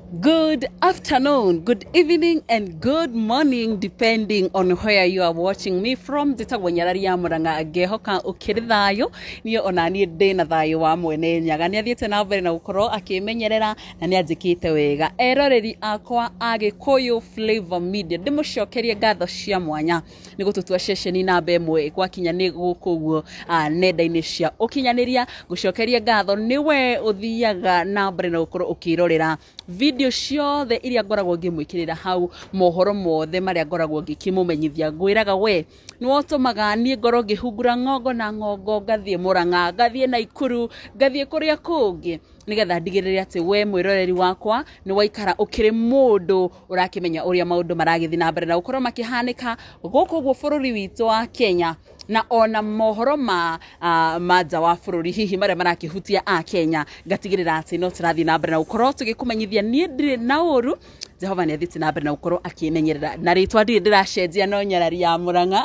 Good afternoon, good evening, and good morning, depending on where you are watching me from. Njĩtagwo Nyarari ya Mũrang'a, ngehoka ũkĩrĩ thayũ. Niĩ ona niĩ ndĩ na thayũ wa mwene Nyaga. Nĩ athiĩte na mbere na gũkorwo akĩmenyerera na nĩ anjĩkĩte wega. Eroreri akwa a Gĩkũyũ Flavor Media, ndĩmũcokerie ngatho cia mwanya nĩ gũtũtua ceceni namba ĩmwe gwakinya nĩ gũkũ ũguo nenda-inĩ cia ũkinyanĩria. Ngũcokerie ngatho nĩwe ũthiaga na mbere na gũkorwo ũkĩrorera video ciothe iria ngoragwo ngĩmwĩkĩrĩra hau, mohoro mothe marĩa ngoragwo ngĩkĩmũmenyithia. Ngwĩraga we nĩwe ũtũmaga niĩ ngorwo ngĩhungura ng'ongo na ng'ongo, ngathiĩ Mũrang'a, ngathiĩ Naikuru, ngathiĩ kũrĩa kũngĩ, nĩgetha ndigĩrĩre atĩ we mwĩroreri wakwa nĩ waikara ũkĩrĩ mũndũ ũrakĩmenya ũrĩa maũndũ maragĩthiĩ na mbere na gũkorwo makĩhanĩka gũkũ ũguo bũrũri witũ wa Kenya, na ona mohoro ma nja wa bũrũri hihi marĩa marakĩhutia a Kenya, ngatigĩrĩra atĩ no tũrathiĩ na mbere na gũkorwo tũgĩkũmenyithia. Niĩ ndirĩ na ũru, Jehova nĩ athiĩte na mbere na gũkorwo akĩmenyerera, na rĩtwa ndirĩ ndĩracenjia, no Nyarari ya Mũrang'a.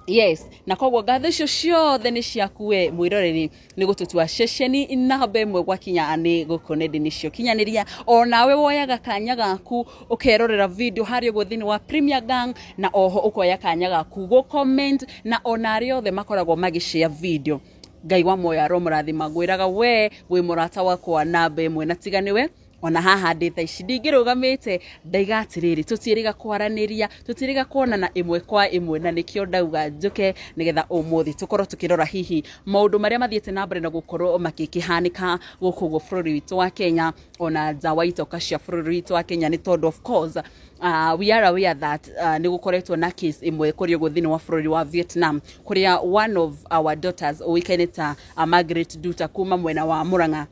Yes, na koguo ngatho icio ciothe nĩ ciaku we mwĩroreri nĩ gũtũtua ceceni namba ĩmwe gwakinya nĩ gũkũ nenda-inĩ cia ũkinyanĩria. Onawe woyaga kanya gaku ũkerorera video harĩa ũguo thĩinĩ wa Premier Gang, na oho ũkoya kanya gaku gũ comment, na ona arĩa othe makoragwo magĩshare video, Ngai wa muoyo aromũrathima. Ngwĩraga we wĩ mũrata wakwa namba ĩmwe, na tiga nĩwe ona haha ndĩ thaa ici ndingĩrũgamĩte. Ndaiga atĩrĩrĩ, tũtiĩrĩga kwaranĩria, tũtiĩrĩga kuonana ĩmwe kwa ĩmwe, na nĩkĩo ndauga njũke nĩgetha ũmũthĩ tũkorwo tũkĩrora hihi maũndũ marĩa mathiĩte na mbere na gũkorwo makĩkĩhanĩka gũkũ ũguo bũrũri witũ wa Kenya, ona nja wa itoka cia bũrũri witũ wa Kenya, nĩ tondũ of course we are aware that nĩ gũkoretwo na case ĩmwe kũrĩa ũguo thĩinĩ wa bũrũri wa Vietnam, kũrĩa one of our daughters ũĩkaine ta Margaret Duta kuma mwena wa Murang'a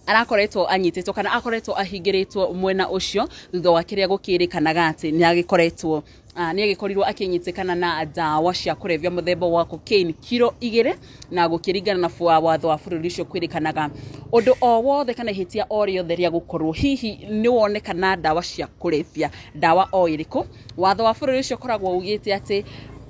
arakoretwo anyitĩtwo kana akoretwo ahingĩrĩtwo mwena ũcio thutha wa kĩrĩa gũkĩrĩkanaga atĩ nĩ agĩkoretwo nĩ agĩkorirwo akĩnyitĩkana na ndawa cia kũrebia mũthemba wa cocaine kiro 2. Na gũkĩringana na watho wa bũrũri ũcio, kwĩrĩkanaga ũndũ o wothe kana ihĩtia o rĩothe rĩa gũkorwo hihi nĩ wonekana ndawa cia kũrebia, ndawa o ĩrĩkũ, watho wa bũrũri ũcio ũkoragwo ugĩte atĩ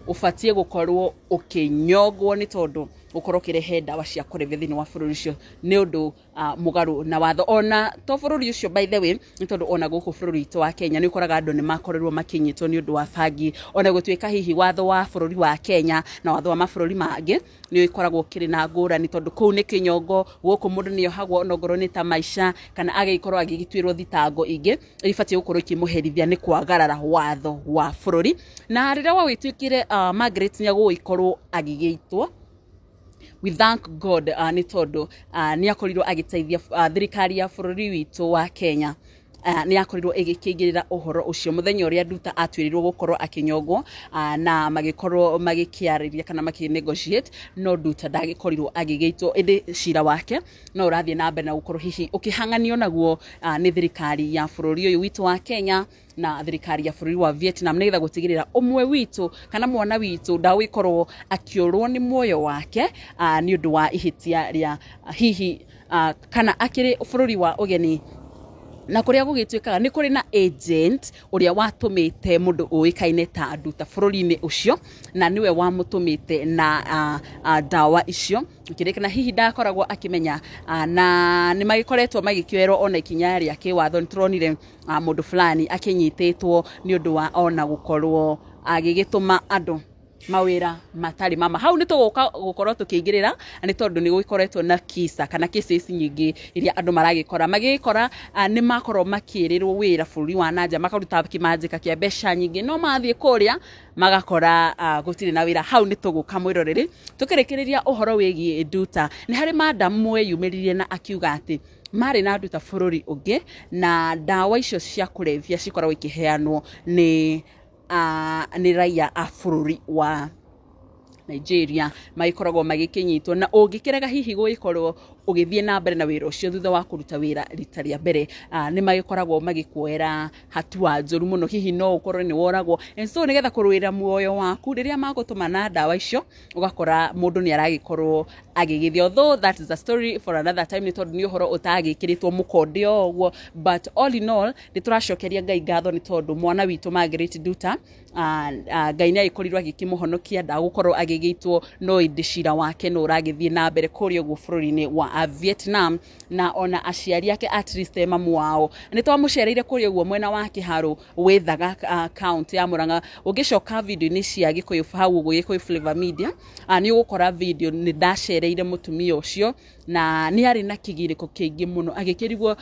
ũbatiĩ gũkorwo ũkĩnyongwo, nĩ tondũ gũkorwo ũkĩrehe ndawa cia kũrebia thĩinĩ wa bũrũri ũcio nĩ ũndũ mũgarũ na watho. Ona to bũrũri ũcio, by the way, nĩ tondũ ona gũkũ bũrũri witũ wa Kenya nĩ ũkoraga andũ nĩ makorirwo makĩnyitwo nĩ ũndũ wa bangi, ona gũtuĩka hihi watho wa bũrũri wa Kenya na watho wa mabũrũri mangĩ nĩ ũkoragwo ũkĩrĩ na ngũrani, tondũ kũu nĩ kĩnyongo, gũkũ mũndũ nĩ ohagwo onokorwo nĩ ta maica kana agĩkorwo agĩgĩtuĩrwo thitango ingĩ ibatiĩ gũkorwo ikĩmũherithia nĩ kwagarara watho wa bũrũri. Na rĩrĩa gwagĩtuĩkire Margaret nĩ agũgĩkorwo agĩgĩitwo, we thank God nĩ tondũ nĩ akorirwo agĩteithia thirikari ya bũrũri witũ wa Kenya nĩ yakorirwo ĩgĩkĩingĩrĩra ũhoro ũcio mũthenya ũrĩa Nduta atuĩrĩirwo gũkorwo akĩnyongwo, na magĩkorwo magĩkĩarĩria kana makĩ negotiate, no Nduta ndagĩkorirwo agĩgĩitwo, ĩndĩ cira wake no ũrathiĩ na mbere na gũkorwo hihi ũkĩhang'anio naguo nĩ thirikari ya bũrũri ũyũ witũ wa Kenya na thirikari ya bũrũri wa Vietnam, nĩgetha gũtigĩrĩra ũmwe witũ kana mwana witũ ndagũgĩkorwo akĩũrwo nĩ muoyo wake nĩ ũndũ wa ihĩtia rĩa hihi kana akĩrĩ bũrũri wa ũgeni. Na kũrĩa gũgĩtuĩkaga nĩ kũrĩ na agent ũrĩa watũmĩte mũndũ ũĩkaine ta Nduta bũrũri-inĩ ũcio, na nĩwe wamũtũmĩte na ndawa icio, ũkĩrĩkana hihi ndakoragwo akĩmenya na nĩ magĩkoretwo magĩkĩoerwo ona ikinya rĩa kĩwatho. Nĩ tũronire mũndũ fulani akĩnyitĩtwo nĩ ũndũ wa ona gũkorwo agĩgĩtũma andũ mawĩra matarĩ mama. Hau nĩ tũgũka gũkorwo tũkĩingĩrĩra, nĩ tondũ nĩ gũkoretwo na kisa kana cases nyingĩ iria andũ maragĩkora magĩgĩkora nĩ makorwo makĩrĩrwo wĩra bũrũri wa nanja, makaruta kĩmanjĩka kĩa mbeca nyingĩ, no mathiĩ kũrĩa magakora gũtirĩ na wĩra. Hau nĩ tũgũka mwĩroreri. Tũkĩrĩkĩrĩria ũhoro wĩgiĩ Nduta, nĩ harĩ madam weyumĩririe na akiuga atĩ marĩ na Nduta bũrũri ũngĩ, na ndawa icio cia kũrebia cikoragwo ikĩheanwo nĩ raia a bũrũri wa Nigeria magĩkoragwo magĩkĩnyitwo, na ũngĩkĩrega hihi gũgĩkorwo ũgĩthiĩ na mbere na wĩra ũcio thutha wa kũruta wĩra rita rĩa mbere, nĩ magĩkoragwo magĩkuoera hatua njũru mũno, hihi no ũkorwo nĩ woragwo. And so nĩgetha kũrũĩra muoyo waku rĩrĩa magũtũma na ndawa icio, ũgakora mũndũ nĩ aragĩkorwo agĩgĩthiĩ. Although that is a story for another time, nĩ tondũ nĩ ũhoro ũtagĩkĩrĩtwo mũkonde o ũguo, but all in all nĩ tũracokeria Ngai ngatho nĩ tondũ mwana witũ Margaret Nduta, Ngai nĩ agĩkorirwo agĩkĩmũhonokia, ndagũkorwo agĩgĩitwo, no ĩndĩ cira wake no ũragĩthiĩ na mbere kũrĩa ũguo bũrũri-inĩ wa Vietnam, na ona aciari ake at least mamu wao nĩ twamũcereire kũrĩa ũguo mwena wa Kĩharũ wĩthaga county ya Murang'a. Ũngĩcoka video-inĩ cia Gĩkũyũ hau ũguo Gĩkũyũ Flavor Media, nĩ ũgũkora video nĩ ndacereire mũtumia ũcio, na nĩ arĩ na kĩgirĩko kĩingĩ mũno, agĩkĩrigwo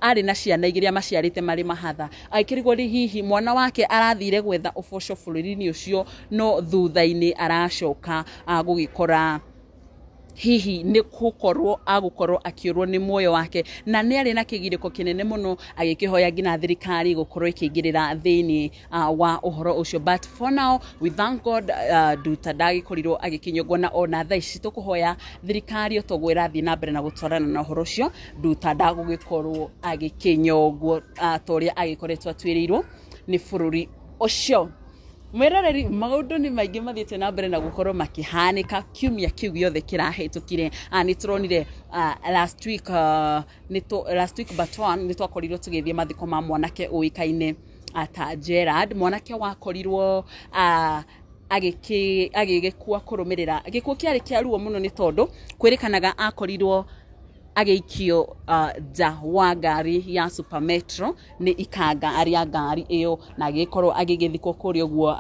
arĩ na ciana igĩrĩ amaciarĩte marĩ mahatha, agĩkĩrigwo rĩ hihi mwana wake arathire gwetha ũboco bũrũri-inĩ ũcio, no thutha-inĩ aracoka gũgĩkora hihi nĩ gũkorwo agũkorwo akĩũrwo nĩ muoyo wake, na nĩ arĩ na kĩgirĩko kĩnene mũno, agĩkĩhoya nginya thirikari gũkorwo ĩkĩingĩrĩra thĩinĩ wa ũhoro ũcio. But for now we thank God, Nduta ndagĩkorirwo agĩkĩnyongwo, na ona thaa ici tũkũhoya thirikari o toguo ĩrathiĩ na mbere na gũtwarana na ũhoro ũcio, Nduta ndagũgĩkorwo agĩkĩnyongwo ta ũrĩa agĩkoretwo atuĩrĩirwo nĩ bũrũri ũcio. Mwĩroreri, maũndũ nĩ maingĩ mathiĩte na mbere na gũkorwo makĩhanĩka kiumia kĩu gĩothe kĩrahĩtũkire. Nĩ tũronire last week, last week but one nĩ twakorirwo tũgĩthiĩ mathiko ma mwanake ũĩkaine ta Gerard, mwanake wakorirwo agĩgĩkua kũrũmĩrĩra gĩkuũ kĩarĩ kĩa ruo mũno, nĩ tondũ kwĩrĩkanaga akorirwo agĩikio nja wa ngari ya Super Metro nĩ ikanga arĩa ngari ĩyo, na agĩkorwo agĩgĩthikwo kũrĩa ũguo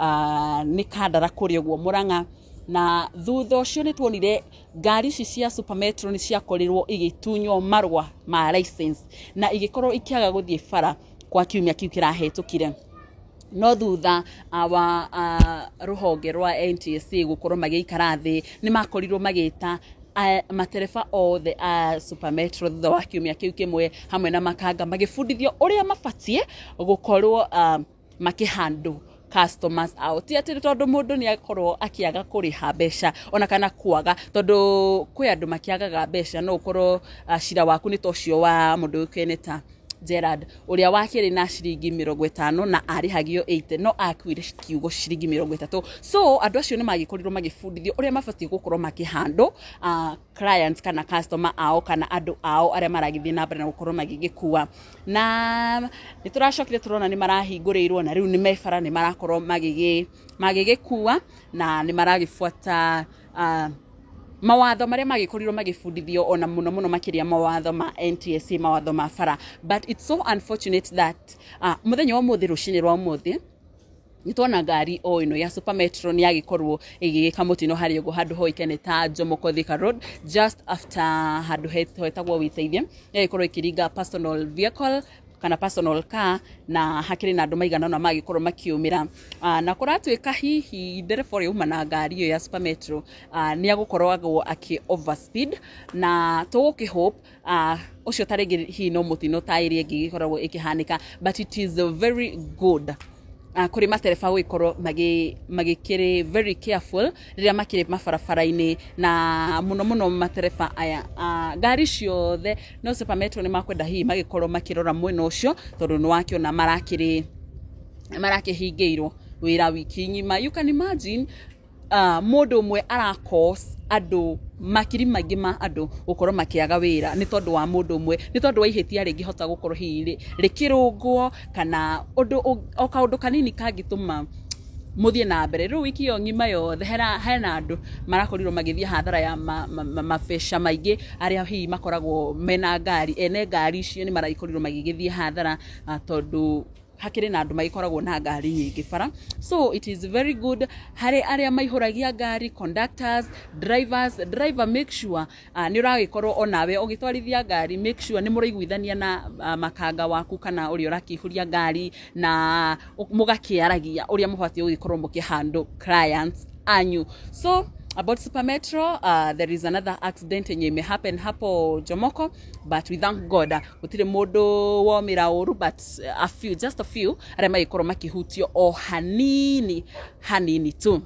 nĩ Kandara kũrĩa ũguo Murang'a. Na thutha ũcio nĩ tuonire ngari ici cia Super Metro nĩ ciakorirwo igĩtunywo marũa ma license na igĩkorwo ikĩaga gũthiĩ bara kwa kiumia kĩu kĩrahĩtũkire. No thutha wa rũhonge rwa NTSA gũkorwo magĩikara thĩ, nĩ makorirwo magĩta matereba othe a Super Metro thutha wa kiumia kĩu kĩmwe, hamwe na makanga, magĩbundithio ũrĩa mabatiĩ gũkorwo makĩhandle customers ao. Ti atĩ tondũ mũndũ nĩ akorwo akĩaga kũrĩha mbeca ona kana kwaga, tondũ kwĩ andũ makĩagaga mbeca, no ũkorwo cira waku nĩ ta ũcio wa mũndũ ũĩkaine ta Gerard, ũrĩa wakĩrĩ na ciringi 50 na arĩhagio 80, no akuire kiugo ciringi 30. So andũ acio nĩ magĩkorirwo magĩbundithio ũrĩa mabatiĩ gũkorwo makĩhandle clients kana customer ao kana andũ ao arĩa maragĩthiĩ na mbere na gũkorwo magĩgĩkua. Na nĩ tũracokire tũrona nĩ marahingũrĩirwo, na rĩu nĩ mebara, nĩ marakorwo magĩgĩkua na nĩ maragĩbuata mawatho marĩa magĩkorirwo magĩbundithio, ona mũno mũno makĩria mawatho ma NTSA, mawatho ma bara. But it's so unfortunate that mũthenya wa ũmũthĩ, rũcinĩ rwa ũmũthĩ, nĩ tuona ngari o ĩno ya Super Metro nĩ yagĩkorwo ĩgĩgĩka mũtino harĩa ũguo handũ hoĩkaine ta Jomoko Thika Road, just after handũ hetagwo Wĩteithie. Yagĩkorwo ĩkĩringa personal vehicle kana personal car, na hakĩrĩ na andũ maigana ũna magĩkorwo makiumĩra. Na kũratuĩka hihi ndereba ũrĩa uma na ngari ĩyo ya Super Metro nĩ agũkoragwo akĩ overspeed, na tũgũkĩ hope ũcio ta rĩngĩ hihi no mũtino ta ĩrĩa ĩngĩ ĩgĩkoragwo ĩkĩhanĩka. But it is very good kũrĩ matereba gũgĩkorwo magĩkĩrĩ very careful rĩrĩa makĩrĩ mabarabara-inĩ, na mũno mũno matereba aya ngari ciothe, no Super Metro nĩ makwenda hihi magĩkorwo makĩrora mwena ũcio, tondũ nĩ wakĩona marakĩrĩ marakĩhingĩirwo wĩra wiki ng'ima. You can imagine mũndũ ũmwe ara-cause andũ makiri maingĩ ma andũ gũkorwo makĩaga wĩra nĩ tondũ wa mũndũ ũmwe, nĩ tondũ wa ihĩtia rĩngĩhota gũkorwo hihi rĩkĩrũngwo kana ũndũ o kaũndũ kanini kangĩtũma mũthiĩ na mbere. Rĩu wiki ĩyo ng'ima yothe hena andũ marakorirwo magĩthiĩ hathara ya mabeca maingĩ, arĩa hihi makoragwo mena ngari, ene ngari icio nĩ maragĩkorirwo magĩgĩthiĩ hathara, tondũ hakĩrĩ na andũ magĩkoragwo na ngari nyingĩ bara. So it is very good harĩ arĩa maihũragia ngari, conductors, drivers. Driver, make sure nĩ ũragĩkorwo onawe ũgĩtwarithia ngari, make sure nĩ mũraiguithania na makanga waku kana ũrĩa ũrakĩihũria ngari, na mũgakĩaragia ũrĩa mũbatiĩ gũgĩkorwo mũkĩhandle clients anyu. So about Super Metro, there is another accident yenye imehappen hapo Jomoko, but we thank God gũtirĩ mũndũ womĩra ũru, but a few, just a few arĩa magĩkorwo makĩhutio o hanini hanini tu.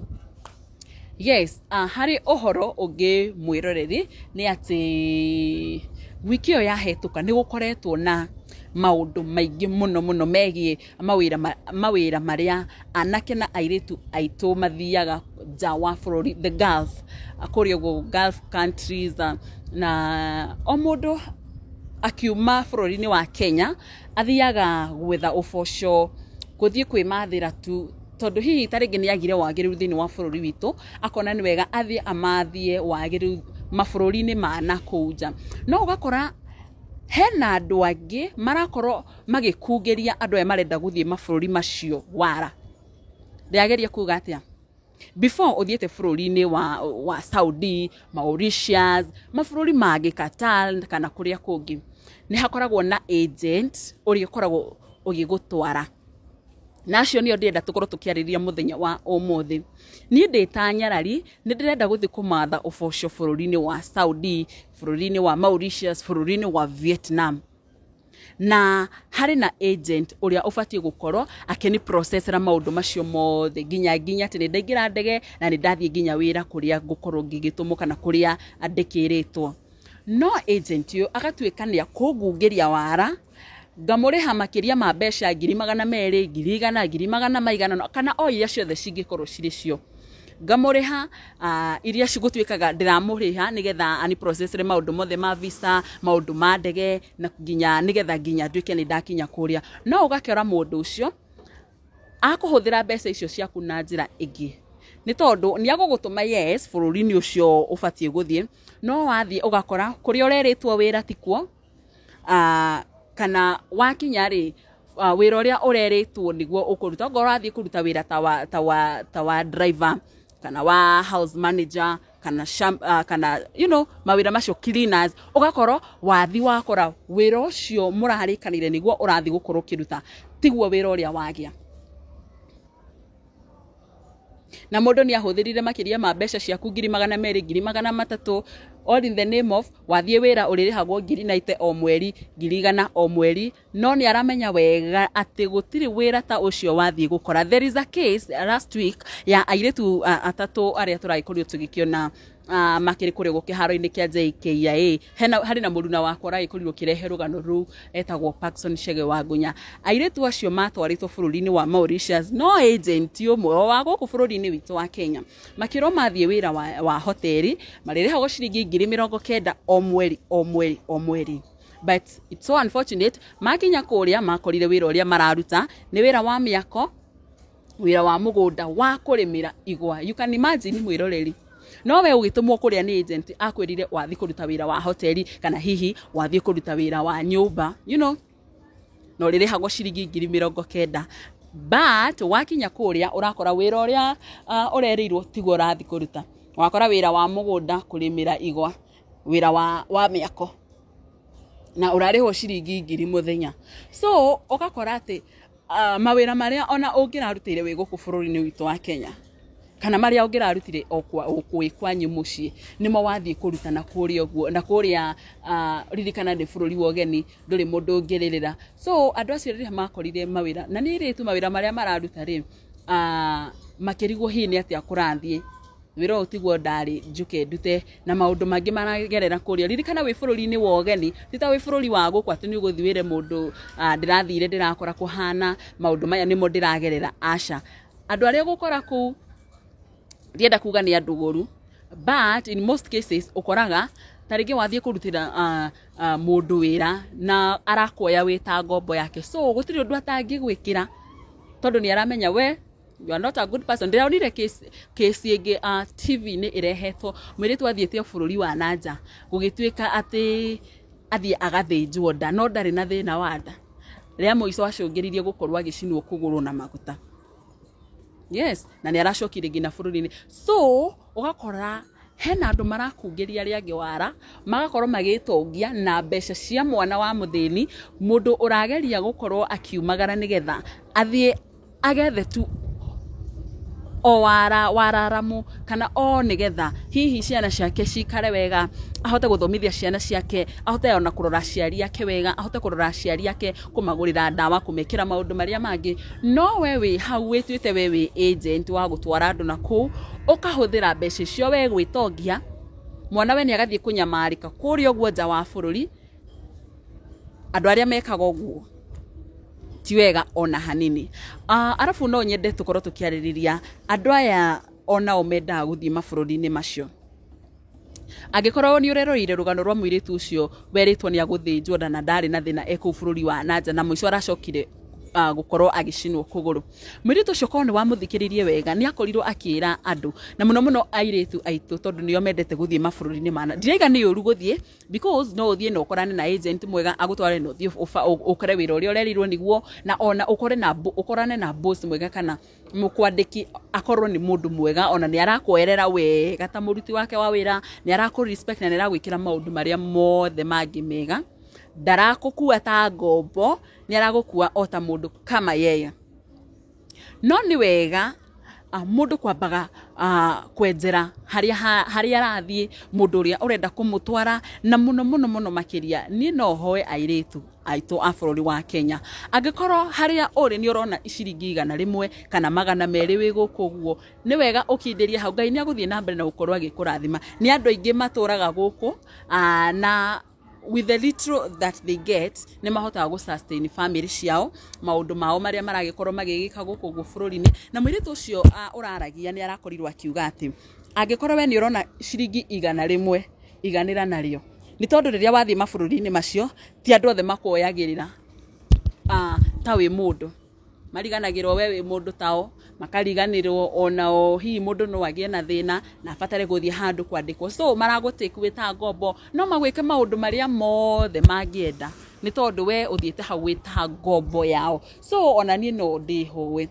Yes, harĩ ũhoro ũngĩ, mwĩroreri, nĩ atĩ wiki ĩyo yahetũka nĩ gũkoretwo na maũndũ maingĩ mũno mũno megiĩ mawĩra, mawĩra marĩa anake na airĩtu aitũ mathiaga nja wa bũrũri, the Gulf, kũrĩa ũguo Gulf countries, na o mũndũ akiuma bũrũri-inĩ wa Kenya athiaga gwetha ũboco, gũthiĩ kwĩmathĩra tu, tondũ hihi ta rĩngĩ nĩ agire wagĩrĩru thĩinĩ wa bũrũri witũ, akona nĩ wega athiĩ amathie wagĩrĩru. mabũrũri-inĩ ma nakũu nja. No ũgakora hena andũ angĩ marakorwo magĩkungĩria andũ aya marenda gũthiĩ mabũrũri macio wara. Ndĩrageria kuga atĩa? Before ũthiĩte bũrũri-inĩ wa Saudi, Mauritius, mabũrũri mangĩ Qatar kana kũrĩa kũngĩ, nĩ hakoragwo na agent ũrĩa ũkoragwo ũgĩgũtwara. Na acio nĩo ndĩrenda tũkorwo tũkĩarĩrĩria mũthenya wa ũmũthĩ. Niĩ ndĩ ta Nyarari, nĩ ndĩrenda gũthiĩ kũmatha ũboco bũrũri-inĩ wa Saudi, bũrũri-inĩ wa Mauritius, bũrũri-inĩ wa Vietnam. Na harĩ na agent ũrĩa ũbatiĩ gũkorwo akĩni processera maũndũ macio mothe nginya atĩ nĩ ndaingĩra ndege na nĩ ndathiĩ nginya wĩra kũrĩa ngũkorwo ngĩgĩtũmwo kana kũrĩa ndĩkĩrĩtwo. No agent ũyũ agatuĩka nĩ akũngungĩria wara, ngamũrĩha makĩria ma mbeca 200,000, 100,000, ngiri magana maigana kana o iria ciothe cingĩkorwo cirĩ cio. Ngamũrĩha iria cigũtuĩkaga ndĩramũrĩha nĩgetha ani processre maũndũ mothe ma visa, maũndũ ma ndege na nginya nĩgetha nginya nduĩke nĩ ndakinya kũrĩa. No ũgakora mũndũ ũcio akũhũthĩra mbeca icio ciaku na njĩra ĩngĩ, nĩ tondũ nĩ agũgũtũma yes bũrũri-inĩ ũcio ũbatiĩ gũthiĩ, no wathiĩ ũgakora kũrĩa ũrerĩtwo wĩra tikuo, kana wakinya rĩ, wĩra ũrĩa ũrerĩtwo nĩguo ũkũruta. Okorwo ũrathiĩ kũruta wĩra ta wa driver kana wa house manager kana kana you know mawĩra macio cleaners, ũgakorwo wathi wakora wĩra ũcio mũrarĩkanĩire nĩguo ũrathiĩ gũkorwo ũkĩruta tiguo wĩra ũrĩa wagĩa. Na mũndũ nĩ ahũthĩrire makĩria ma mbeca ciaku 200,000, 300,000, all in the name of wathiĩ wĩra ũrĩrĩhagwo 90,000 o mweri, 100,000 o mweri, no nĩ aramenya wega atĩ gũtirĩ wĩra ta ũcio wathiĩ gũkora. There is a case last week ya airĩtu atatũ arĩa tũragĩkorirwo tũgĩkĩona makĩrĩ kũrĩa gũkĩ kĩharo-inĩ kĩa JKIA. Hena harĩ na mũruna wakwa ũragĩkorirwo ũkĩrehe rũgano rũu etagwo Parkson Chege wa Ngunya. Airĩtu acio matwarĩtwo bũrũri-inĩ wa Mauritius no agent ũmwe o wa gũkũ bũrũri-inĩ witũ wa Kenya, makĩrwo mathiĩ wĩra wa hoteli marĩrĩhagwo ciringi 90,000 o mweri o mweri o mweri. But it's so unfortunate, makinya kũrĩa makorire wĩra ũrĩa mararuta nĩ wĩra wa mĩako, wĩra wa mũgũnda wa kũrĩmĩra igwa. You can imagine, mwĩroreri, no we ũgĩtũmwo kũrĩa nĩ agent akwĩrire wathiĩ kũruta wĩra wa hoteli kana hihi wathiĩ kũruta wĩra wa nyũmba, na ũrĩrĩhagwo ciringi 90,000, but wakinya kũrĩa ũrakora wĩra ũrĩa ũrerĩirwo tiguo ũrathiĩ kũruta. Wakora wĩra wa mũgũnda, kũrĩmĩra igwa, wĩra wa mĩako, na ũrarĩhwo ciringi 1,000 mũthenya. So ũgakora atĩ mawĩra marĩa ona ũngĩrarutĩire wĩ gũkũ bũrũri-inĩ witũ wa Kenya kana marĩa ũngĩrarutire o kwa o kwĩ kwanyu mũciĩ nĩmo wathiĩ kũruta na kũrĩa ũguo na kũrĩa. Ririkana nĩ bũrũri wa ũgeni, ndũrĩ mũndũ ũngĩrĩrĩra. So andũ acio rĩrĩa makorire mawĩra na nĩ airĩtu, mawĩra marĩa mararuta rĩ, makĩrigwo hihi nĩ atĩa kũrathiĩ, wĩra ũyũ tiguo ndarĩ njuke ndute, na maũndũ mangĩ maragerera kũrĩa. Ririkana wĩ bũrũri-inĩ wa ũgeni, ti ta wĩ bũrũri wa gũkũ atĩ nĩ ũgũthiĩ wĩre mũndũ, ndĩrathire ndĩrakora kũhana maũndũ maya nĩmo ndĩragerera. Aca, andũ arĩa ũgũkora kũu, ndienda kuga nĩ andũ ũru, but in most cases ũkoraga ta rĩngĩ wathiĩ kũrutĩra mũndũ wĩra na arakuoya wĩ ta ngombo yake, so gũtirĩ ũndũ atangĩgwĩkĩra tondũ nĩ aramenya we you are not a good person. Ndĩronire case ĩngĩ TV-inĩ ĩrehetwo, mũirĩtu athiĩte bũrũri wa nanja gũgĩtuĩka atĩ athiĩ agathĩnjwo nda, no ndarĩ na thĩna wa nda. Rĩa mũico acũngĩrĩirie gũkorwo agĩcinwo kũgũrũ na maguta, yes, na nĩ aracokire nginya bũrũri-inĩ. So ũgakora hena andũ marakungĩria arĩa angĩ wara, magakorwo magĩtongia na mbeca cia mwana wa mũthĩni, mũndũ ũrageria gũkorwo akiumagara nĩgetha athiĩ agethe tu o wara wararamu kana o nĩgetha hihi ciana ciake cikare wega, ahote gũthomithia ciana ciake, ahote ona kũrora aciari ake wega, ahote kũrora aciari ake, kũmagũrĩra ndawa, kũmekĩra maũndũ marĩa mangĩ. No we wĩ hau wĩtuĩte we wĩ agent wa gũtwara andũ na kũu, ũkahũthĩra mbeca icio we gwĩtongia, mwana we nĩ agathiĩ kũnyamarĩka kũrĩa ũguo nja wa bũrũri. Andũ arĩa mekaga ũguo ti wega ona hanini. Arabu no nyende tũkorwo tũkĩarĩrĩria andũ aya onao mendaga gũthiĩ mabũrũri-inĩ macio. Angĩkorwo nĩ ũreroreire rũgano rwa mũirĩtu ũcio werĩtwo nĩ agũthĩnjwo nda na ndarĩ na thĩna e kũu bũrũri wa nanja, na mũico aracokire gũkorwo agĩcinwo kũgũrũ. Mũirĩtu ũcio korwo nĩ wamũthikĩrĩirie wega, nĩ akorirwo akĩra andũ, na mũno mũno airĩtu aitũ, tondũ nĩo mendete gũthiĩ mabũrũri-inĩ mana. Ndiraiga nĩ ũru gũthiĩ, because no ũthiĩ na ũkorane na agent mwega agũtware na ũthiĩ ũkore wĩra ũrĩa ũrerirwo nĩguo, na ona ũkore na ũkorane na boss mwega kana mũkwandĩki akorwo nĩ mũndũ mwega, ona nĩ arakwoerera wega ta mũruti wake wa wĩra, nĩ arakũ respect na nĩ aragwĩkĩra maũndũ marĩa mothe mangĩ mega. Ndarakũkua ta ngombo, nĩ aragũkua o ta mũndũ kama yeye. No nĩ wega mũndũ kwambaga kwenjera harĩa arathiĩ, mũndũ ũrĩa ũrenda kũmũtwara, na mũno mũno mũno makĩria niĩ no hoe airĩtu aitũ a bũrũri wa Kenya, angĩkorwo harĩa ũrĩ nĩ ũrona ciringi 100 kana 200 wĩ gũkũ ũguo, nĩ wega ũkindĩrie hau. Ngai nĩ agũthiĩ na mbere na gũkorwo agĩkũrathima. Nĩ andũ aingĩ matũraga gũkũ, na with the little that they get nĩ mahotaga gũ sustain family ciao, maũndũ mao marĩa maragĩkorwo magĩgĩka gũkũ ũguo bũrũri-inĩ. Na mũirĩtu ũcio ũraragia nĩ arakorirwo akiuga atĩ angĩkorwo we nĩ ũrona ciringi 100, iganĩra narĩo, nĩ tondũ rĩrĩa wathiĩ mabũrũri-inĩ macio ti andũ othe makuoyagĩrĩra ta wĩ mũndũ. Mariganagĩrwo we wĩ mũndũ tao, makariganĩrwo onao hihi mũndũ no agĩe na thĩna na abatare gũthiĩ handũ kwandĩkwo, so maragũtake wĩ ta ngombo, no magwĩke maũndũ marĩa mothe mangĩenda nĩ tondũ we ũthiĩte hau wĩ ta ngombo yao. So ona niĩ no ndĩhoe,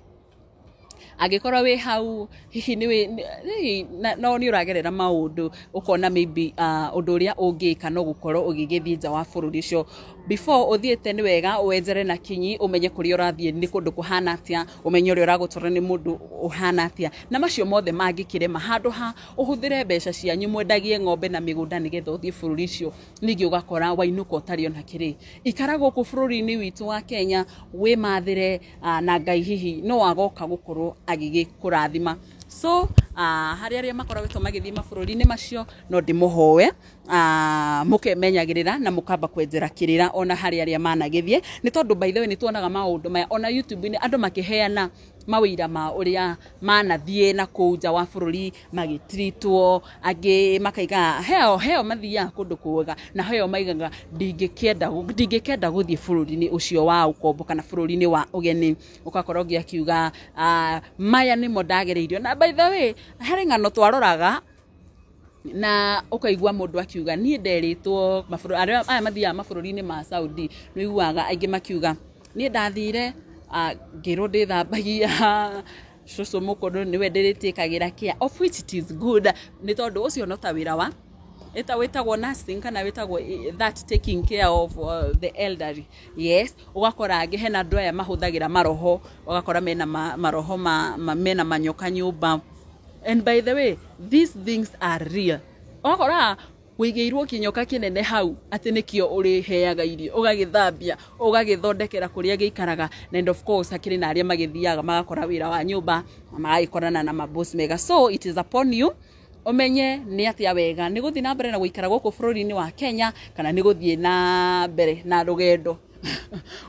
angĩkorwo wĩ hau hihi hihi no nĩ ũragerera maũndũ, ũkona maybe ũndũ ũrĩa ũngĩka no gũkorwo ũgĩgĩthiĩ nja wa bũrũri ũcio, before ũthiĩte nĩ wega wenjere na kinyi, ũmenye kũrĩa ũrathiĩ nĩ kũndũ kũhana atĩa, ũmenye ũrĩa ũragũtwara nĩ mũndũ ũhana atĩa, na macio mothe mangĩkĩrema, handũ ha ũhũthĩre mbeca cianyu mwendagie ng'ombe na mĩgũnda nĩgetha ũthiĩ bũrũri ũcio, ningĩ ũgakora wainũka ũtarĩ ona kĩrĩ. Ikara gũkũ bũrũri-inĩ witũ wa Kenya, wĩmathĩre, na Ngai hihi no agoka gũkorwo agĩgĩkũrathima. So harĩ arĩa makoragwo magĩthiĩ mabũrũri-inĩ macio, no ndĩmũhoe mũkemenyagĩrĩra na mũkamba kwenjera kĩrĩra ona harĩ arĩa managĩthiĩ, nĩ tondũ by the way nĩ tuonaga maũndũ maya ona YouTube-inĩ, andũ makĩheana mawĩira ma ũrĩa manathiĩ na kũu nja wa bũrũri magĩtritwo, angĩ makaiga heo mathiaga kũndũ kwega, na heo maigaga ndingĩkĩenda gũthiĩ bũrũri-inĩ ũcio wa ũkombo kana bũrũri-inĩ wa ũgeni. Ũgakora ũngĩ akiuga maya nĩmo ndagereirio. Na by the way harĩ ng'ano twaroraga na ũkaigua mũndũ akiuga niĩ nderĩtwo arĩa aya mathiaga mabũrũri-inĩ ma Saudi, nĩ ũiguaga aingĩ makiuga niĩ ndathire ngĩrwo ndĩthambagia cũcũ mũkũrũ nĩwe ndĩrĩtĩkagĩra care, of which it is good, nĩ tondũ ũcio no ta wĩra wa wĩtagwo nursing kana wĩtagwo that taking care of the elderly. Yes, ũgakora angĩ hena andũ aya mahũthagĩra maroho, ũgakora mena maroho mena manyoka nyũmba. And by the way, these things are real. Ũgakora wĩigĩirwo kĩnyoka kĩnene hau atĩ nĩkĩo ũrĩheaga irio, ũgagĩthambia, ũgagĩthondekera kũrĩa gĩikaraga, and of course hakĩrĩ na arĩa magĩthiaga magakora wĩra wa nyũmba na magagĩkorana na maboss mega. So it is upon you ũmenye nĩ atĩa wega, nĩ gũthiĩ na mbere na gũikara gũkũ bũrũri-inĩ wa Kenya kana nĩ gũthiĩ na mbere na rũgendo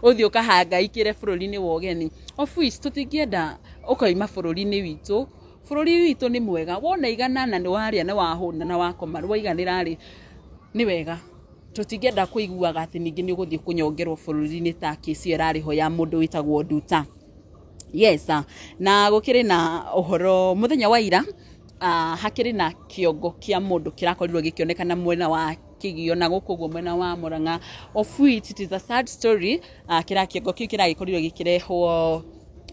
ũthiĩ ũkahangaikĩre bũrũri-inĩ wa ũgeni, of which tũtingĩenda ũkoima bũrũri-inĩ witũ. Bũrũri witũ nĩ mwega, wona igana na nĩ warĩa nĩ wahũna na wakoma waiganĩra rĩ, nĩ wega. Tũtingĩenda kũiguaga atĩ ningĩ nĩ ũgũthiĩ kũnyongerwo bũrũri-inĩ ta kĩci ĩyo ĩrarĩ ho ya mũndũ wĩtagwo Nduta. Yes, na gũkĩrĩ na ũhoro mũthenya wa ira, hakĩrĩ na kĩongo kĩa mũndũ kĩrakorirwo gĩkĩonekana mwena wa Kĩgio na gũkũ ũguo mwena wa Murang'a, of which it is a sad story. Kĩra kĩongo kĩu kĩragĩkorirwo gĩkĩrehwo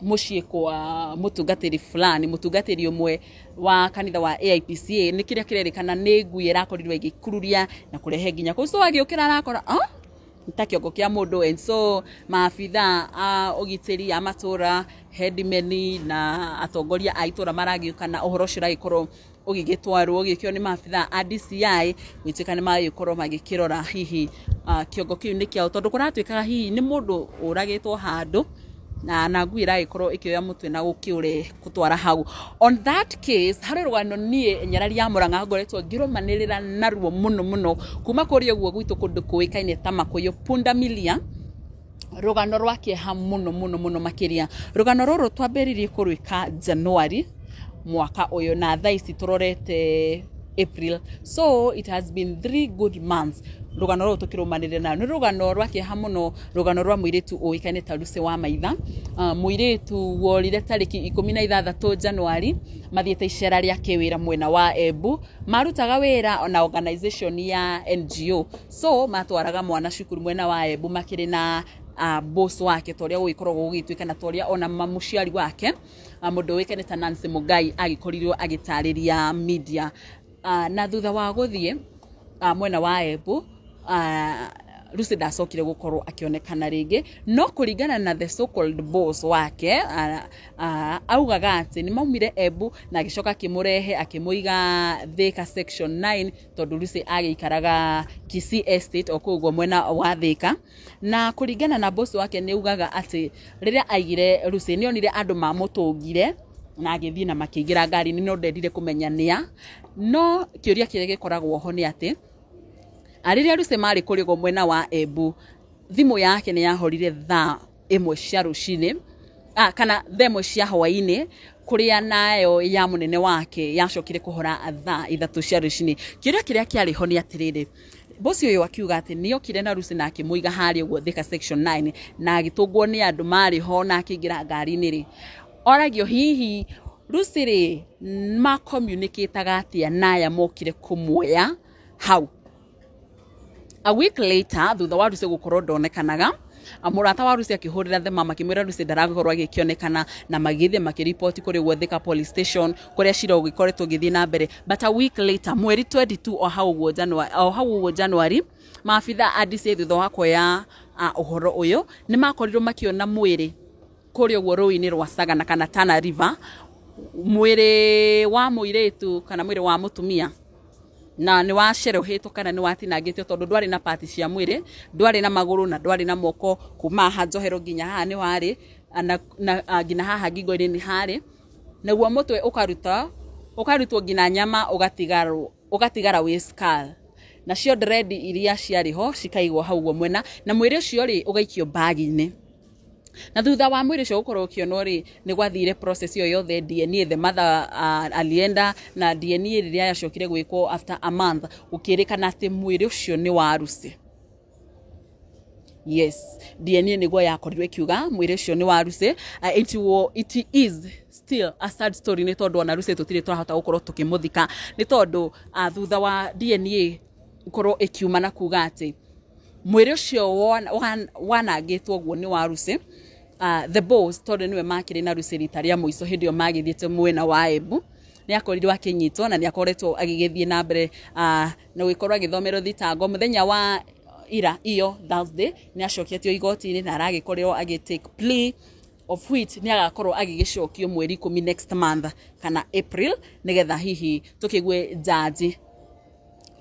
mũciĩ kwa mũtungatĩri fulani, mũtungatĩri ũmwe wa kanitha wa AIPCA, nĩ kĩrĩa kĩrerĩkana nĩ ngui ĩrakorirwo ĩgĩkururia na kũrehe nginya kũu. So agĩũkĩra arakora ta kĩongo kĩa mũndũ, and so maabitha a ũgitĩri a matũra, headmen na atongoria a itũra maragĩũka, na ũhoro ũcio ũragĩkorwo ũgĩgĩtwarwo ũgĩkĩo nĩ maabitha a DCI, gwĩtuĩka nĩ magĩkorwo magĩkĩrora hihi kĩongo kĩu nĩ kĩao, tondũ kũratuĩkaga hihi nĩ mũndũ ũragĩtwo handũ na ngui ĩragĩkorwo ĩkĩoya mũtwe na gũkĩũre gũtwara hau. On that case harĩ rũgano niĩ nyarari ya Murang'a ngoretwo ngĩrũmanĩrĩra naruo mũno mũno kuma kũrĩa ũguo gwitũ kũndũ kũĩkaine ta Makũyũ Pundamilia, rũgano rwa kĩeha mũno mũno mũno makĩria. Rũgano rũrũ twambĩrĩirie kũrwĩka January mwaka ũyũ, na thaa ici tũrorete April. So it has been 3 good months rũgano rũrũ tũkĩrũmanĩrĩra nayo. Nĩ rũgano rwa kĩeha mũno, rũgano rwa mũirĩtu ũĩkaine ta Lucy wa Maitha, mũirĩtu worire tarĩki 16 Januari mathiĩte icera rĩa kĩwĩra mwena wa Embu. Marutaga wĩra na organization ya NGO, so matwaraga mwana cukuru mwena wa Embu makĩrĩ na boss wake, ta ũrĩa gũgĩkoragwo gũgĩtuĩka na ta ũrĩa ona mũciari wake, mũndũ ũĩkaine ta Nancy Mugai agĩkorirwo agĩtarĩria media. Na thutha wa gũthiĩ mwena wa Embu, Lucy ndacokire gũkorwo akĩonekana rĩngĩ, no kũringana na the so called boss wake, augaga atĩ nĩ maumire Embu na agĩcoka akĩmũrehe akĩmũiga Thika section 9, tondũ Lucy agĩikaraga Kisii Estate o kũu ũguo mwena wa Thika. Na kũringana na boss wake nĩ augaga atĩ rĩrĩa aigire Lucy nĩ onire andũ mamũtũngire na agĩthiĩ na makĩingĩra ngari-inĩ, no ndendire kũmenya nĩa. No kĩũria kĩrĩa gĩkoragwo ho nĩ atĩ rĩrĩa Lucy marĩ kũrĩ ũguo mwena wa Embu, thimũ yake nĩ yahorire thaa 1 cia rũcinĩ, kana thaa 1 cia hwaĩ-inĩ, kũrĩa nayo ya mũnene wake yacokire kũhora thaa 3 cia rũcinĩ. Kĩũria kĩrĩa kĩarĩ ho nĩ atĩrĩrĩ, bosi ũyũ akiuga atĩ nĩ okire na Lucy na akĩmũiga harĩa ũguo Thika section 9 na agĩtũngwo nĩ andũ marĩ ho na akĩingĩra ngari-inĩ rĩ, oragio hihi Lucy rĩ ma-communicate-aga atĩa na aya mokire kũmuoya hau. A week later, thutha wa Lucy gũkorwo ndonekanaga, mũrata wa Lucy akĩhũrĩra the mama akĩmwĩra Lucy ndarakorwo agĩkĩonekana, na magĩthiĩ makĩripoti kũrĩ ũguo Thika police station kũrĩa cira ũgĩkoretwo ũgĩthiĩ na mbere. But a week later, mweri 22 o hau ũguo January, o hau ũguo January, maabitha a DCI thutha wa kuoya ũhoro ũyũ nĩ makorirwo makĩona mwĩrĩ kũrĩa ũguo rũĩ-inĩ rwa Sagana kana Tana River, mwĩrĩ wa mũirĩtu kana mwĩrĩ wa mũtumia, na nĩ wacerohetwo kana nĩ watinangĩtio tondũ ndwarĩ na pati cia mwĩrĩ, ndwarĩ na magũrũ na ndwarĩ na moko, kuma haha njohero nginya haha nĩ warĩ na nginya haha ngingo-inĩ nĩ harĩ, naguo mũtwe ũkarutwo nginya nyama ũgatigara wĩ skull, nacio dread iria ciarĩ ho cikaigwo hau ũguo mwena, na mwĩrĩ ũcio rĩ ũgaikio bagi-inĩ. Na thutha wa mwĩrĩ ũcio gũkorwo ũkĩonwo rĩ, nĩ gwathire process ĩyo yothe DNA, the mother alienda na DNA rĩrĩa yacokire gwĩkwo after a month, gũkĩrĩkana atĩ mwĩrĩ ũcio nĩ wa Lucy. Yes, DNA nĩguo yakorirwo ĩkiuga mwĩrĩ ũcio nĩ wa Lucy. It is still a sad story nĩ tondũ ona Lucy tũtirĩ tũrahota gũkorwo tũkĩmũthika, nĩ tondũ thutha wa DNA gũkorwo ĩkiuma na kuga atĩ mwĩrĩ ũcio wanangĩtwo ũguo nĩ wa Lucy. The boss, tondũ nĩwe makĩrĩ na Lucy rita rĩa mũico hĩndĩ ĩyo magĩthiĩte mwena wa Embu, nĩ akorirwo akĩnyitwo na nĩ akoretwo agĩgĩthiĩ na mbere na gũgĩkorwo agĩthomerwo thitango. Mũthenya wa ira iyo Thursday nĩ acoketio igoti-inĩ na aragĩkorirwo agĩ take plea, of which nĩ agakorwo agĩgĩcokio mweri 10 next month kana April, nĩgetha hihi tũkĩgue jaji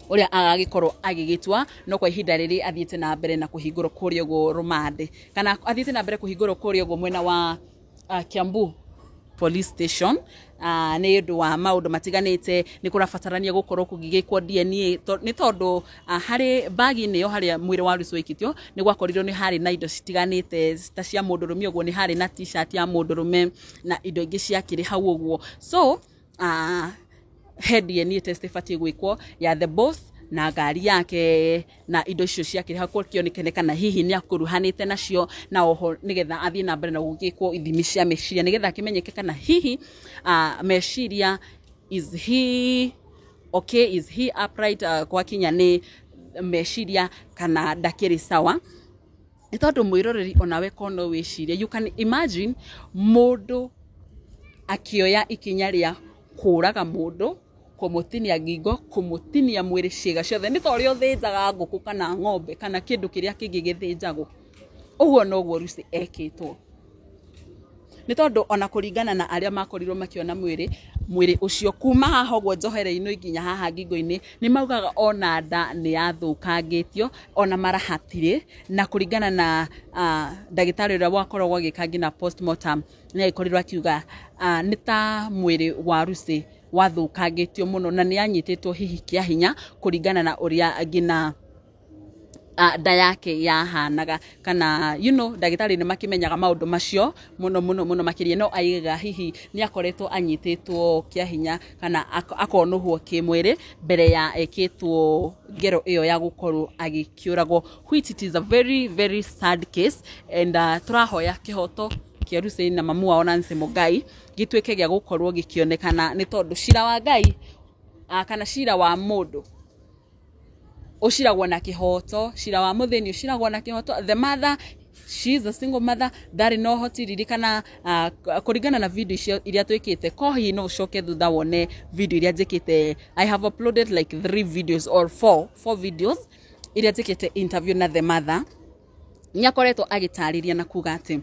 ũrĩa agagĩkorwo agĩgĩtua. No kwa ihinda rĩrĩ athiĩte na mbere na kũhingũrwo kũrĩa ũguo rũmande, kana athiĩte na mbere kũhingũrwo kũrĩa ũguo mwena wa Kiambu police station, nĩ ũndũ wa maũndũ matiganĩte. Nĩ kũrabatarania gũkorwo kũgĩgĩkwo DNA nĩ tondũ harĩ bagi-inĩ ĩyo harĩa mwĩrĩ wa Lucy waikĩtio nĩ gwakorirwo nĩ harĩ na indo citiganĩte ta cia mũndũrũme ũguo, nĩ harĩ na t-shirt ya mũndũrũme na indo ingĩ ciakĩrĩ hau ũguo. So he DNA test ĩbatiĩ gwĩkwo ya the boss na ngari yake na indo icio ciakĩrĩ hau, kũkĩonekane kana hihi nĩ akuruhanĩte nacio, na oho nĩgetha athiĩ na mbere na gũgĩkwo ithimi cia meciria nĩgetha akĩmenyeke kana hihi meciria, is he okay, is he upright, gwakinya nĩ meciria kana ndakĩrĩ sawa. Nĩ tondũ mwĩroreri onawe ko no wĩcirie, you can imagine mũndũ akĩoya ikinya rĩa kũraga mũndũ, kũmũtinia ngingo, kũmũtinia mwĩrĩ ciĩga ciothe, nĩ ta ũrĩa ũthĩnjaga ngũkũ kana ng'ombe kana kĩndũ kĩrĩa kĩngĩ gĩthĩnjagwo. Ũguo noguo Lucy ekĩtwo. Nĩ tondũ ona kũringana na arĩa makorirwo makĩona mwĩrĩ ũcio kuma haha ũguo njohero-inĩ nginya haha ngingo-inĩ, nĩ maugaga ona nda nĩ yathũkangĩtio, ona mara hatirĩ. Na kũringana na ndagĩtarĩ ũrĩa wakoragwo agĩka nginya postmortem, nĩ agĩkorirwo akiuga nĩ ta mwĩrĩ wa Lucy wathũkangĩtio mũno na nĩ anyitĩtwo hihi kĩa hinya kũringana na ũrĩa nginya Nda yake yahanaga kana ndagĩtarĩ nĩ makĩmenyaga maũndũ macio mũno mũno mũno makĩria, no aigaga hihi nĩ akoretwo anyitĩtwo kĩa hinya kana akonũhwo kĩmwĩrĩ mbere ya ekĩtwo ngero ĩyo ya gũkorwo agĩkĩũragwo, which it is a very very sad case. And tũrahoya kĩhoto kĩa Lucy na mamu wao Nancy Mugai gĩtuĩke gĩa gũkorwo gĩkĩonekana, nĩ tondũ cira wa Ngai kana cira wa mũndũ ũciragwo na kĩhoto, cira wa mũthĩni ũciragwo na kĩhoto. The mother, she is a single mother, ndarĩ na ũhoti. Ririkana, kũringana na video icio iria twĩkĩte, ko hihi no ũcoke thutha wone video iria njĩkĩte. I have uploaded like three videos or four videos iria njĩkĩte interview na the mother. Nĩ akoretwo agĩtarĩria na kuga atĩ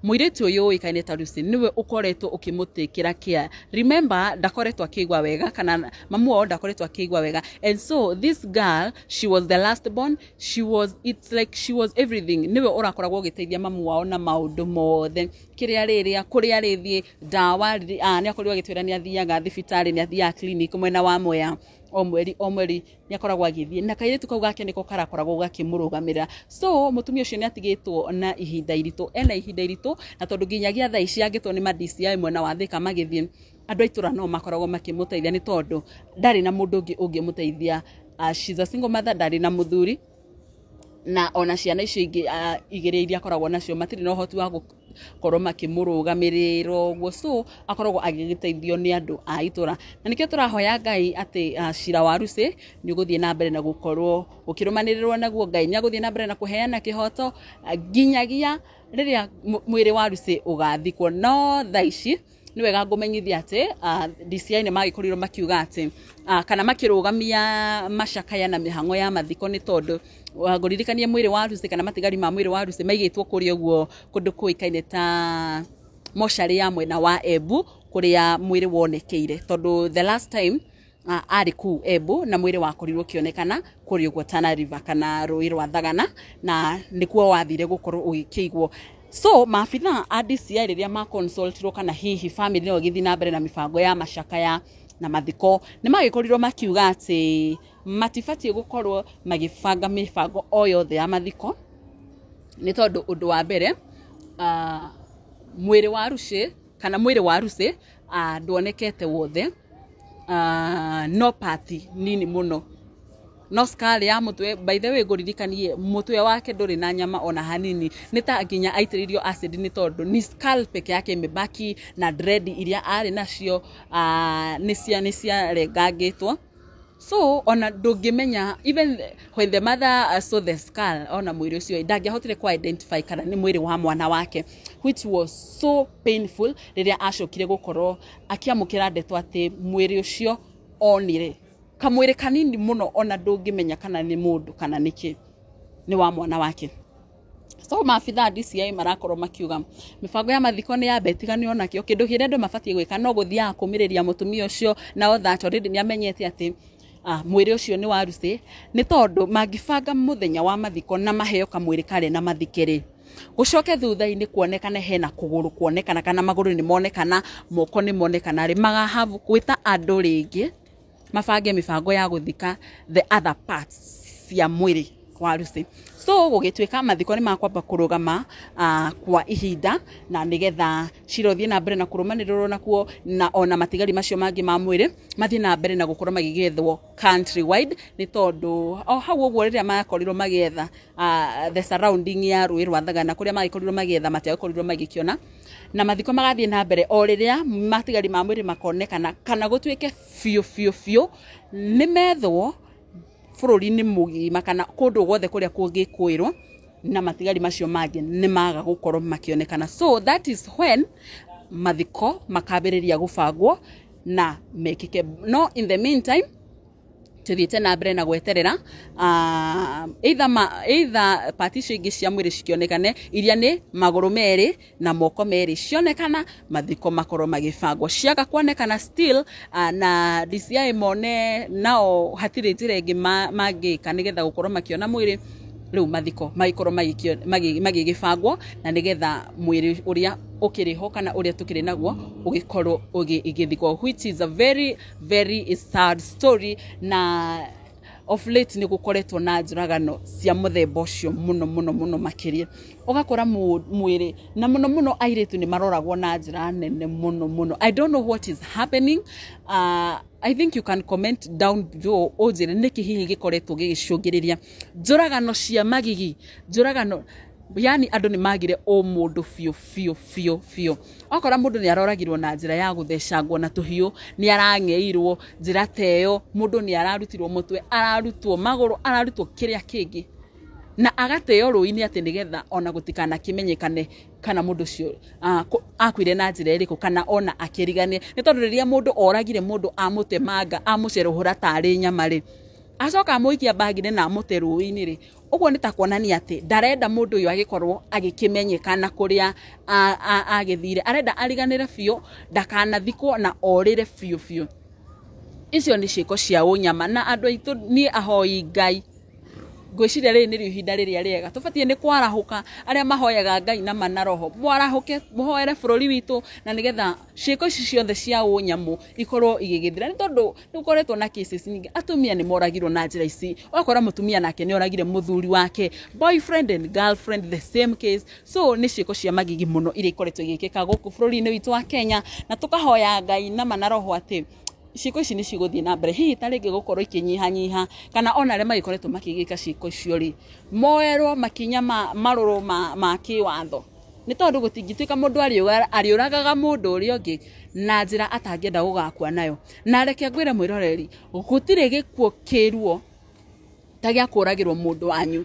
mũirĩtu ũyũ ũĩkaine ta Lucy nĩwe ũkoretwo ũkĩmũtĩkĩra care. Remember, ndakoretwo akĩigua wega, kana mamu wao ndakoretwo akĩigua wega, and so this girl, she was the last born. She was, it's like she was everything. Nĩwe ũrakoragwo ũgĩteithia mamu wao na maũndũ mothe, kĩrĩa rĩrĩa, kũrĩa rĩthiĩ, ndawa. Nĩ akorirwo agĩtwĩra nĩ athiaga thibitarĩ, nĩ athiaga clinic mwena wa Mwea o mweri o mweri, nĩ akoragwo agĩthiĩ, na kairĩtu kau gake nĩko karakoragwo gakĩmũrũgamĩrĩra. So mũtumia ũcio nĩ atigĩtwo na ihinda iritũ, ena ihinda iritũ, na tondũ nginyagia thaa ici angĩtwo nĩ ma DCI mwena wa Thĩka magĩthiĩ, andũ a itũra no makoragwo makĩmũteithia, nĩ tondũ ndarĩ na mũndũ ũngĩ ũngĩmũteithia. She's a single mother, ndarĩ na mũthuri, na ona ciana icio ingĩ igĩrĩ iria akoragwo nacio matirĩ na ũhoti wa gũkorwo makĩmũrũgamĩrĩra ũguo, so akoragwo agĩgĩteithio nĩ andũ a itũra. Na nĩkĩo tũrahoya Ngai atĩ cira wa Lucy nĩ ũgũthiĩ na mbere na gũkorwo ũkĩrũmanĩrĩrwo naguo. Ngai nĩ agũthiĩ na mbere na kũheana kĩhoto nginyagia rĩrĩa mwĩrĩ wa Lucy ũgathikwo. No thaa ici nĩ wega ngũmenyithia atĩ DCI nĩ magĩkorirwo makiuga atĩ kana makĩrũgamia macakaya na mĩhang'o ya mathiko, nĩ tondũ ngũririkanie mwĩrĩ wa Lucy kana matigari ma mwĩrĩ wa Lucy maigĩtwo kũrĩa ũguo kũndũ kũĩkaine ta mocarĩ ya mwena wa Embu, kũrĩa mwĩrĩ wonekeire, tondũ the last time arĩ kũu Embu na mwĩrĩ wakorirwo ũkĩonekana kũrĩa ũguo Tana River kana rũĩ rwa Thagana, na nĩkuo wathire gũkorwo ũgĩkĩigwo. So maabitha a DCI rĩrĩa maconsultirwo kana hihi family no ĩgĩthiĩ na mbere na mĩbango ya macakaya na mathiko, nĩ magĩkorirwo makiuga atĩ matibatiĩ gũkorwo magĩbanga mĩbango o yothe ya mathiko, nĩ tondũ ũndũ wa mbere, mwĩrĩ wa Lucy kana mwĩrĩ wa Lucy ndwonekete wothe, no part nini mũno, no skull ya mũtwe. By the way, ngũririkanie mũtwe wake ndũrĩ na nyama ona hanini, nĩ ta nginya aitĩrĩirio acid, nĩ tondũ ni skull peke yake imebaki, na dread iria arĩ nacio nĩ ciarengangĩtwo. So ona ndũngĩmenya, even when the mother saw the skull, ona mwĩrĩ ũcio ndangĩahotire ku identify kana nĩ mwĩrĩ wa mwana wake, which was so painful rĩrĩa acokire gũkorwo akĩamũkĩra ndeto atĩ mwĩrĩ ũcio onire kamwĩrĩ kanini mũno, ona ndũngĩmenya kana nĩ mũndũ kana nĩkĩ, nĩ wa mwana wake. So maabitha a DCI marakorwo makiuga mĩbango ya mathiko nĩ yambe ĩtiganio nakĩo. Kĩndũ kĩrĩa andũ mabatiĩ gwĩka no gũthiaga kũmĩrĩria mũtumia ũcio, na that already nĩ amenyete atĩ mwĩrĩ ũcio nĩ wa Lucy, nĩ tondũ mangĩbanga mũthenya wa mathiko na maheo kamwĩrĩ karĩ na mathikĩrĩ, gũcoke thutha-inĩ kuonekane hena kũgũrũ kuonekana kana magũrũ nĩ monekana, moko nĩ monekana rĩ, magahabu gwĩta andũ rĩngĩ mabange mĩbango ya gũthika the other parts cia mwĩrĩ wa Lucy. So gũgĩtuĩka mathiko nĩ makwamba kũrũgama kwa ihinda, na nĩgetha cira ũthiĩ na mbere na kũrũmanĩrĩrwo nakuo, na ona matigari macio mangĩ ma mwĩrĩ mathiĩ na mbere na gũkorwo magĩgĩethwo country wide, nĩ tondũ o hau ũguo rĩrĩa makorirwo magĩetha the surrounding ya rũĩ rwa Thagana, kũrĩa magĩkorirwo magĩetha, matiagĩkorirwo magĩkĩona. Na mathiko magathiĩ na mbere o rĩrĩa matigari ma mwĩrĩ makonekana, kana gũtuĩke biũ biũ biũ nĩ methwo bũrũri-inĩ mũgima kana kũndũ guothe kũrĩa kũngĩkũĩrwo, na matigari macio mangĩ nĩ maga gũkorwo makĩonekana. So that is when mathiko makambĩrĩria gũbangwo na mekĩke. No in the meantime tuthiĩte na mbere na gweterera either, either part icio ingĩ cia mwĩrĩ cikĩonekane, iria nĩ magũrũ merĩ na moko merĩ, cionekana mathiko makorwo magĩbangwo. Ciaga kuonekana still, na DCI mone nao hatirĩ njĩra ĩngĩ mangĩka nĩgetha gũkorwo makĩona mwĩrĩ, rĩu mathiko magĩkorwo magĩgĩbangwo, na nĩgetha mwĩrĩ ũrĩa ũkĩrĩ ho kana ũrĩa tũkĩrĩ naguo ũgĩkorwo ũgĩthikwo, which is a very very sad story. Na Of late nĩ gũkoretwo na njũragano cia mũthemba ũcio mũno mũno mũno makĩria. Ũgakora mwĩrĩ na mũno mũno airĩtu nĩ maroragwo na njĩra nene mũno mũno. I don't know what is happening. I think you can comment down below ũnjĩre nĩkĩ hihi gĩkoretwo gĩgĩcũngĩrĩria njũragano cia magigi, njũragano yani andũ nĩ magire ũmũndũ biũ biũ biũ biũ. Wakora mũndũ nĩ aroragirwo na njĩra ya gũthecangwo na tũhiũ, nĩ arang'eirwo njĩra ta ĩyo, mũndũ nĩ ararutirwo mũtwe, ararutwo magũrũ, ararutwo kĩrĩa kĩngĩ, na agateo rũĩ-inĩ atĩ nĩgetha ona gũtikanakĩmenyekane kana mũndũ ũcio akuire na njĩra ĩrĩkũ, kana ona akĩriganie. Nĩ tondũ rĩrĩa mũndũ oragire mũndũ amũtemanga, amũcerũhũra tarĩ nyama rĩ, acoka amũikia bagi-inĩ na amũte rũĩ-inĩ rĩ, ũguo nĩ ta kuonania atĩ ndarenda mũndũ ũyũ agĩkorwo agĩkĩmenyekana kũrĩa agĩthire, arenda ariganĩre biũ, ndakanathikwo na orĩre biũ biũ. Icio nĩ ciĩko cia ũnyama, na andũ aitũ niĩ ahoi Ngai ngwĩciria rĩrĩ nĩrĩo ihinda rĩrĩa rĩega tũbatiĩ nĩ kwarahũka. Arĩa mahoyaga Ngai na mana roho mwarahũke, mũhoere bũrũri witũ, na nĩgetha ciĩko ici ciothe cia ũnyamũ ikorwo igĩgĩthira. Nĩ tondũ nĩ gũkoretwo na cases nyingĩ, atumia nĩ moragirwo na njĩra ici, ũgakora mũtumia nake nĩ oragire mũthuri wake, boyfriend and girlfriend the same case. So nĩ ciĩko cia magigi mũno iria ikoretwo igĩkĩka gũkũ bũrũri-inĩ witũ wa Kenya, na tũkahoya Ngai na mana roho atĩ ciĩko ici nĩ cigũthiĩ na mbere hihi ta rĩngĩ gũkorwo ikĩnyihanyiha, kana ona arĩa magĩkoretwo makĩgĩka ciĩko icio rĩ, moerwo makinya marũrũ ma kĩwatho. Nĩ tondũ gũtingĩtuĩka mũndũ arĩũragaga mũndũ ũrĩa ũngĩ na njĩra atangĩenda gũgakua nayo. Na reke ngwĩre mwĩroreri, gũtirĩ gĩkuũ kĩruo ta gĩa kũragĩrwo mũndũ wanyu.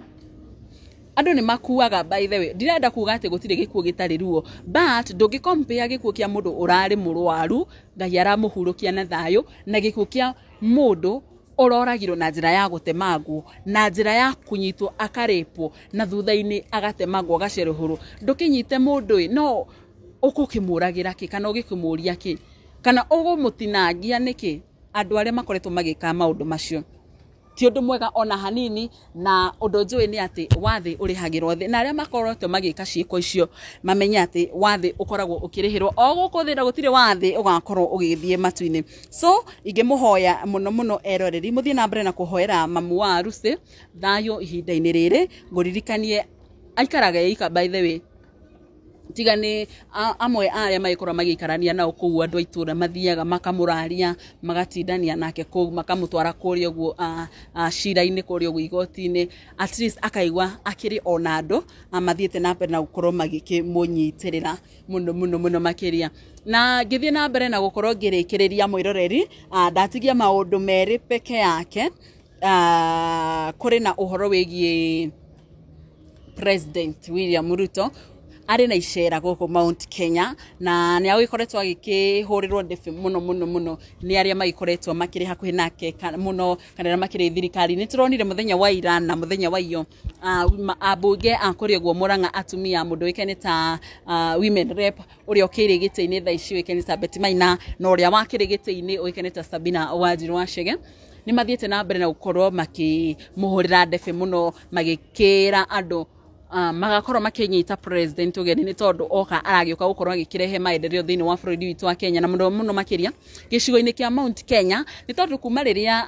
Andũ nĩ makuaga, by the way, ndirenda kuga atĩ gũtirĩ gĩkuũ gĩtarĩ ruo, but ndũngĩ compare gĩkuũ kĩa mũndũ ũrarĩ mũrwaru Ngai aramũhurũkia na thayũ, na gĩkuũ kĩa mũndũ ũroragirwo na njĩra ya gũtemangwo, na njĩra ya kũnyitwo akarĩpwo, na thutha-inĩ agatemangwo agacerũhũrwo. Ndũkĩnyite mũndũ ĩ, no ũgũkĩmũragĩra kĩ, kana ũgĩkĩmũria kĩ, kana ũgũmũtinangia nĩkĩ? Andũ arĩa makoretwo magĩka maũndũ macio ti ũndũ mwega ona hanini. Na ũndũ njũĩ nĩ atĩ wathĩ ũrĩhagĩrwo thĩ, na arĩa makoretwo magĩka ciĩko icio mamenye atĩ wathĩ ũkoragwo ũkĩrĩhĩrwo o gũkũ thĩ, na gũtirĩ wathĩ ũgakorwo ũgĩthiĩ matu-inĩ. So ingĩmũhoya mũno mũno eroreri mũthiĩ na mbere na kũhoera mamu wa Lucy thayũ ihinda-inĩ rĩrĩ. Ngũririkanie aikaraga eika, by the way, tiga nĩ amwe arĩa magĩkorwo magĩikarania nao kũu, andũ a itũra mathiaga makamũraria, magatindania nake kũu, makamũtwara kũrĩa ũguo cira-inĩ, kũrĩa ũguo igoti-inĩ, at least akaigua akĩrĩ ona andũ mathiĩte na mbere na gũkorwo magĩkĩmũnyitĩrĩra mũno mũno mũno makĩria. Na ngĩthiĩ na mbere na gũkorwo ngĩrĩkĩrĩria mwĩroreri, ndatigia maũndũ merĩ peke yake. Kũrĩ na ũhoro wĩgiĩ President William Ruto arĩ na icera gũkũ Mount Kenya, na nĩ agĩkoretwo agĩkĩhũrĩrwo ndebe mũno mũno mũno nĩ arĩa magĩkoretwo makĩrĩ hakuhĩ nake mũno, kana arĩa makĩrĩ thirikari. Nĩ tũronire mũthenya wa ira na mũthenya wa iyo ambunge a kũrĩa ũguo Murang'a, atumia, mũndũ ũĩkaine ta women rep ũrĩa ũkĩrĩ gĩtĩ-inĩ thaa ici ũĩkaine ta Betty Maina, na ũrĩa wakĩrĩ gĩtĩ-inĩ ũĩkaine ta Sabina Wanjiru wa Chege, nĩ mathiĩte na mbere na gũkorwo makĩmũhũrĩra ndebe mũno, magĩkĩra andũ magakorwo makĩnyita president ũgeni, nĩ tondũ oka aragĩũka gũkorwo agĩkĩrehe maendeleo thĩinĩ wa bũrũri witũ wa Kenya, na mũno mũno makĩria gĩcigo-inĩ kĩa Mount Kenya. Nĩ tondũ kuma rĩrĩa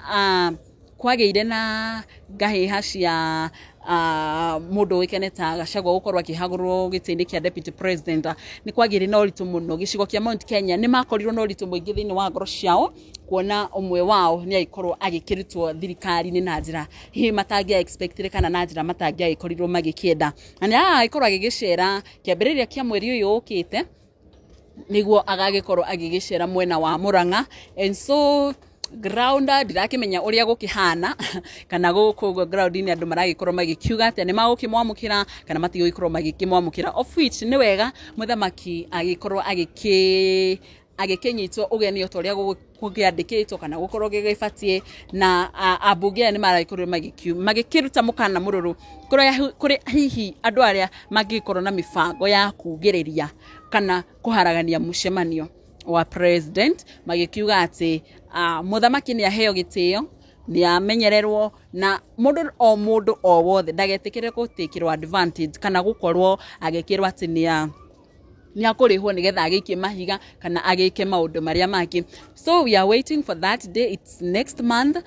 kwagĩire na ngahĩha cia mũndũ ũĩkaine ta Gachagua gũkorwo akĩhagũrwo gĩtĩ-inĩ kĩa deputy president, nĩ kwagĩire na ũritũ mũno gĩcigo kĩa Mount Kenya. Nĩ makorirwo na ũritũ mũingĩ thĩinĩ wa ngoro ciao kuona ũmwe wao nĩ agĩkorwo agĩkĩrutwo thirikari-inĩ na njĩra hihi matangĩa expectire, kana na njĩra matangĩagĩkorirwo magĩkĩenda. Na nĩ aragĩkorwo agĩgĩcera kĩambĩrĩria kĩa mweri ũyũ ũkĩte, nĩguo agagĩkorwo agĩgĩcera mwena wa Murang'a. And so ground ndirakĩmenya ũrĩa gũkĩhana, kana gũkũ ũguo ground-inĩ andũ maragĩkorwo magĩkiuga atĩa, nĩ magũkĩmwamũkĩra kana matigũgĩkorwo magĩkĩmwamũkĩra, of which nĩ wega mũthamaki agĩkorwo agĩkĩnyitwo ũgeni o ta ũrĩa gũkĩandĩkĩtwo kana gũkorwo gĩgĩbatiĩ. Na ambunge aya nĩ maragĩkorirwo magĩkĩruta mũkana mũrũrũ kũrĩ hihi andũ arĩa mangĩgĩkorwo na mĩbango ya kugĩrĩria kana kũharagania mũcemanio wa president, magĩkiuga atĩ mũthamaki nĩ aheo gĩtĩo, nĩ amenyererwo, na mũndũ o mũndũ o wothe ndagetĩkĩre gũtĩkĩrwo advantage kana gũkorwo agĩkĩrwo atĩ nĩ Nĩ akũrĩhwo nĩgetha agĩikie mahiga kana agĩke maũndũ marĩa mangĩ. So we are waiting for that day. It's next month.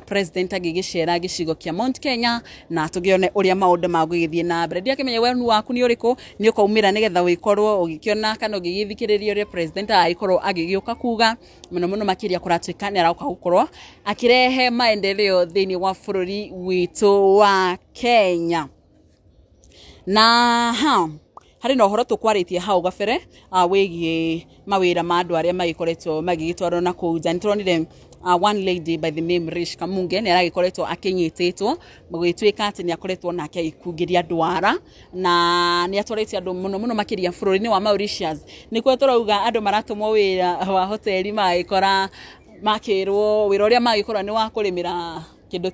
President agĩgĩcera gĩcigo kĩa Mount Kenya na tũgĩone ũrĩa maũndũ magũgĩthiĩ na mbere. Ndiakĩmenya woni waku nĩ ũrĩkũ, nĩ ũkaumĩra nĩgetha wĩkorwo ũgĩkĩona kana ũgĩgĩthikĩrĩria ũrĩa president agĩkorwo agĩgĩũka kuga. Mũno mũno makĩria kũratuĩka nĩ aroka gũkorwo akĩrehe maendeleo thĩinĩ wa bũrũri witũ wa Kenya. Na ha harĩ na ũhoro tũkwarĩtie hau gabere wĩgiĩ mawĩra ma andũ arĩa magĩkoretwo magĩgĩtwarwo na kũu nja. Nĩ tũronire one lady by the name Rish Kamunge nĩ aragĩkoretwo akĩnyitĩtwo, gũgĩtuĩka atĩ nĩ akoretwo nake agĩkungĩria ndwara na nĩ atwarĩte andũ mũno mũno makĩria bũrũri-inĩ wa Mauritius. Nĩkuo tũrauga andũ maratũmwo wĩra wa hoteli, magagĩkora makĩrwo wĩra ũrĩa magĩkorwo nĩ wa kũrĩmĩra kĩndũ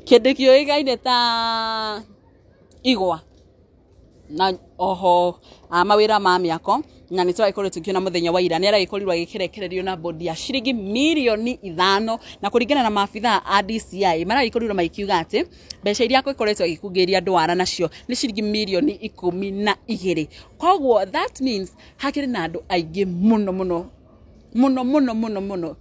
kĩũĩkaine ta igwa na oho mawĩra ma mĩako. Na nĩ tũragĩkorirwo tũkĩona mũthenya wa ira nĩ aragĩkorirwo agĩkĩrekererio na bodi ya ciringi mirioni 5, na kũringana na maabithaa a DCI maragĩkorirwo magĩkiuga atĩ mbeca iria agĩkoretwo agĩkungĩria ndwara nacio nĩ ciringi mirioni 12. Koguo that means hakĩrĩ na andũ aingĩ mũno mũno mũno mũno mũno mũno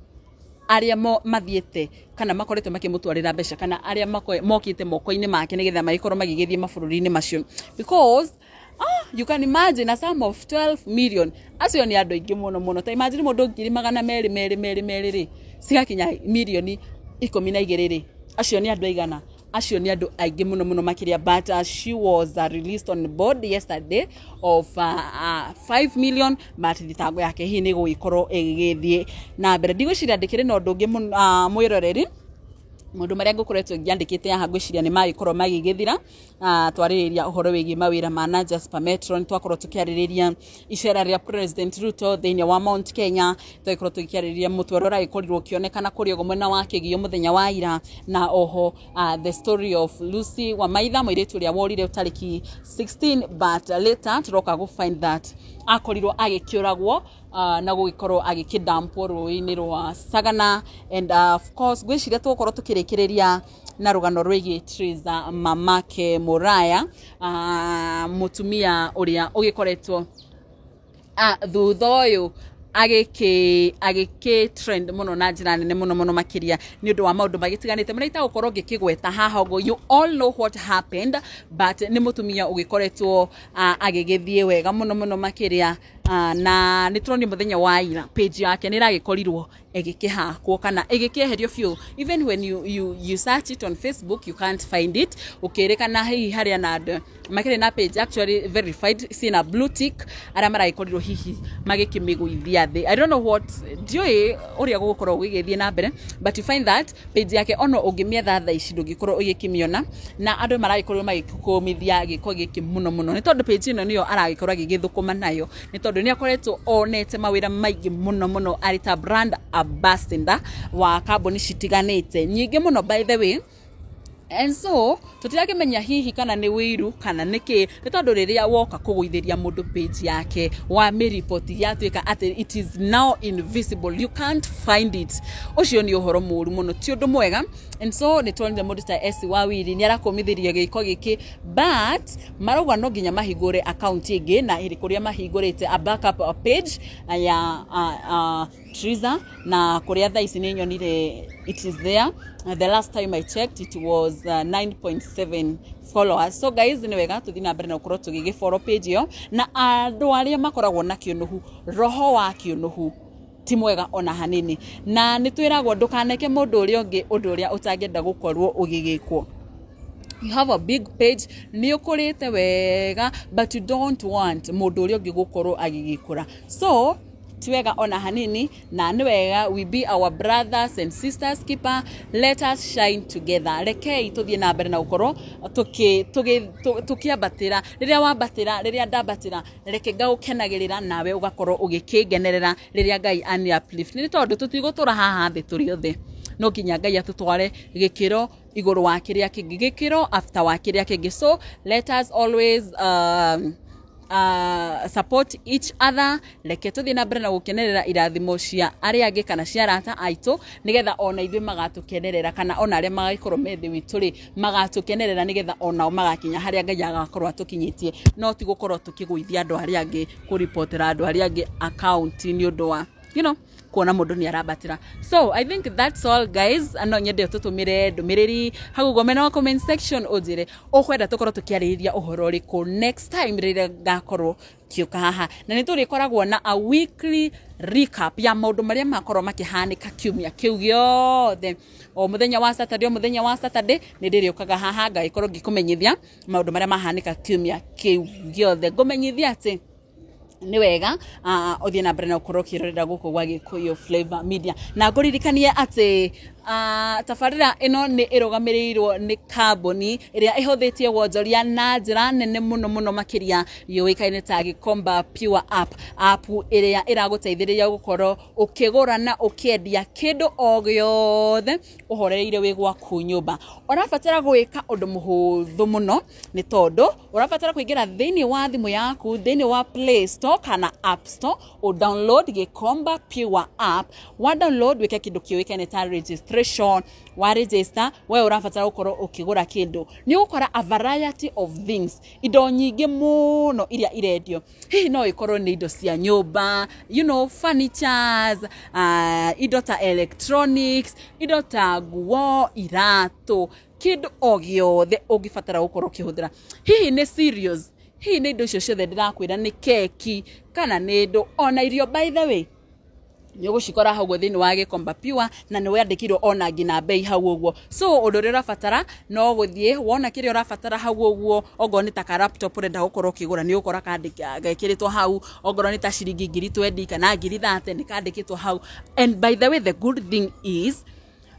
arĩa mathiĩte kana makoretwo makĩmũtwarĩra mbeca kana arĩa mokĩte moko-inĩ make nĩgetha magĩkorwo magĩgĩthiĩ mabũrũri-inĩ macio, because you can imagine a sum of 12 million. Acio nĩ andũ aingĩ mũno mũno. Ta imagine mũndũ ngiri magana merĩ merĩ merĩ merĩ rĩ, cigakinya mirioni 12 rĩ, acio nĩ andũ aigana? Acio nĩ andũ aingĩ mũno mũno makĩria. But she was released on board yesterday of 5 million, but thitango yake hihi nĩ gũgĩkorwo ĩgĩgĩthiĩ na mbere. Ndigwĩciria ndĩkĩrĩ na ũndũ ũngĩ mũno, mwĩroreri. Maũndũ marĩa ngũkoretwo ngĩandĩkĩte haha ngwĩciria nĩ magĩkorwo magĩgĩthira. Twarĩrĩria ũhoro wĩgiĩ mawĩra ma Jasper Metro, nĩ twakorwo tũkĩarĩrĩria icera rĩa President Ruto thĩinĩ wa Mount Kenya, twagĩkorwo tũgĩkĩarĩrĩria mũtwe ũrĩa ũragĩkorirwo ũkĩonekana kũrĩa ũguo mwena wa Kĩgio mũthenya wa ira, na oho the story of Lucy Wamaitha, mũirĩtu ũrĩa worire tarĩki 16, but later tũroka gũ find that akorirwo agĩkĩũragwo na gũgĩkorwo agĩkĩdampwo rũĩ-inĩ rwa Sagana. And of course ngwĩciria tũgũkorwo tũkĩrĩkĩrĩria na rũgano rwĩgiĩ Triza Mamake Muraya, mũtumia ũrĩa ũgĩkoretwo thutha ũyũ agĩkĩ trend mũno na njĩra nene mũno mũno makĩria nĩ ũndũ wa maũndũ magĩtiganĩte marĩa itagũkorwo ngĩkĩgweta haha ũguo. You all know what happened, but nĩ mũtumia ũgĩkoretwo agĩgĩthiĩ wega mũno mũno makĩria, na nĩ tũronire mũthenya wa ira page yake nĩ ĩragĩkorirwo ĩgĩkĩhakwo kana ĩgĩkĩeherio biũ. Even when you search it on Facebook, you can't find it. Ũkĩrĩkana hihi harĩa na andũ makĩrĩ na page actually verified, ciĩna blue tick, arĩa maragĩkorirwo hihi magĩkĩmĩgũithia thĩ. I don't know what, ndiũĩ ũrĩa gũgũkorwo gũgĩthiĩ na mbere, but you find that page yake ono ũngĩmĩetha thaa ici ndũngĩkorwo ũgĩkĩmĩona, na andũ maragĩkorirwo magĩkũmithia gĩko gĩkĩ mũno mũno nĩ tondũ page ĩno nĩyo aragĩkorwo agĩgĩthũkũma nayo, nĩ tondũ nĩ akoretwo onete mawĩra maingĩ mũno mũno arĩ ta brand ambassador wa kambuni citiganĩte nyingĩ mũno, by the way. And so tũtirakĩmenya hihi kana nĩ wĩiru kana nĩ kĩ, nĩ tondũ rĩrĩa woka kũgũithĩria mũndũ page yake, wa mĩripoti yatuĩka atĩ it is now invisible, you can't find it, ũcio nĩ ũhoro mũru mũno, ti ũndũ mwega. And so nĩ tuonire mũndũ ta S Wawiri nĩ arakũmithĩria gĩko gĩkĩ, but marauga no nginya mahingũre account ĩngĩ, na ĩrĩ kũrĩa mahingũrĩte a backup page ya Triza, na kũrĩa thaa ici nĩ nyonire it is there. The last time I checked, it was 9.7 followers. So guys, nĩ wega tũthiĩ na mbere na gũkorwo tũgĩgĩ follow page ĩyo, na andũ arĩa makoragwo na kĩũnũhu, roho wa kĩũnũhu ti mwega ona hanini, na nĩ twĩragwo ndũkaneke mũndũ ũrĩa ũngĩ ũndũ ũrĩa ũtangĩenda gũkorwo ũgĩgĩkwo. You have a big page, nĩ ũkũrĩte wega, but you don't want mũndũ ũrĩa ũngĩ gũkorwo agĩgĩkũra, so ti wega ona hanini. Na nĩ wega we be our brothers and sisters keeper. Let us shine together. Rekei tũthiĩ na mbere na gũkorwo tũkĩambatĩra. Rĩrĩa wambatĩra, rĩrĩa ndambatĩra, reke ngagũkenagĩrĩra nawe ũgakorwo ũgĩkĩngenerera rĩrĩa Ngai ani uplift, nĩ tondũ tũtigũtũra haha thĩ tũrĩ othe. No nginya Ngai atũtware gĩkĩro igũrũ wa kĩrĩa kĩngĩ, gĩkĩro after wa kĩrĩa kĩngĩ. So let us always support each other. Reke tũthiĩ na mbere na gũkenerera irathimo cia arĩa angĩ kana cia arata aitũ, nĩgetha ona ithuĩ magatũkenerera, kana ona arĩa magagĩkorwo me thĩ witũ rĩ, magatũkenerera, nĩgetha onao magakinya harĩa Ngai agakorwo atũkinyĩtie. No ti gũkorwo tũkĩgũithia andũ arĩa angĩ, kũripotera andũ arĩa angĩ akaunti nĩ ũndũ wa kuona mũndũ nĩ arambatĩra. So I think that's all, guys. No nyende ũtũtũmĩre ndũmĩrĩri hau ũguo mwena wa comment section, ũnjĩre ũkwenda tũkorwo tũkĩarĩrĩria ũhoro ũrĩkũ next time rĩrĩa ngakorwo ngĩũka haha. Na nĩ tũrĩkoragwo na a weekly recap ya maũndũ marĩa makorwo makĩhanĩka kiumia kĩu gĩothe. O mũthenya wa Saturday, o mũthenya wa Saturday nĩ ndĩrĩũkaga haha ngagĩkorwo ngĩkũmenyithia maũndũ marĩa mahanĩka kiumia kĩu gĩothe. Ngũmenyithia atĩ nĩ wega ũthiĩ na mbere na ũkorwo ũkĩrorera gũkũ gwa Gĩkũyũ Flavor Media. Na ngũririkanie atĩ tabarĩra ĩno nĩ ĩrũgamĩrĩirwo nĩ kambuni ĩrĩa ĩhũthĩtie wonjoria na njĩra nene mũno mũno makĩria, yũĩkaine ta Gikomba Pure App, app ĩrĩa ĩragũteithĩrĩria gũkorwo ũkĩgũra na ũkĩendia kĩndũ o gĩothe ũhorereire wĩ gwaku nyũmba. Ũrabatara gwĩka ũndũ mũhũthũ mũno, nĩ tondũ ũrabatara kũingĩra thĩinĩ wa thimũ yaku, thĩinĩ wa Play Store kana App Store, ũ download Gikomba Pure App. Wa download, wĩke kĩndũ kĩũĩkaine ta registration. Wa register, we ũrabatara gũkorwo ũkĩgũra kĩndũ, nĩ ũgũkora a variety of things, indo nyingĩ mũno iria irendio. Hihi no ikorwo nĩ indo cia nyũmba, furnitures, indo ta electronics, indo ta nguo, iratũ, kĩndũ o gĩothe ũngĩbatara gũkorwo ũkĩhũthĩra. Hihi nĩ cereals, hihi nĩ indo icio ciothe ndĩrakwĩra, nĩ keki kana nĩ ndũ, ona irio, by the way, nĩ ũgũcikora hau ũguo thĩinĩ wa Gikomba Pure, na nĩ wandĩkirwo ona nginya bei hau ũguo. So ũndũ ũrĩa ũrabatara no gũthiĩ, wona kĩrĩa ũrabatara hau ũguo. Ongorwo nĩ ta ka laptop ũrenda gũkorwo ũkĩgũra, nĩ ũgũkora gekĩrĩtwo hau. Ongorwo nĩ ta ciringi 20,000 kana 30,000, nĩ kandĩkĩtwo hau. And by the way, the good thing is,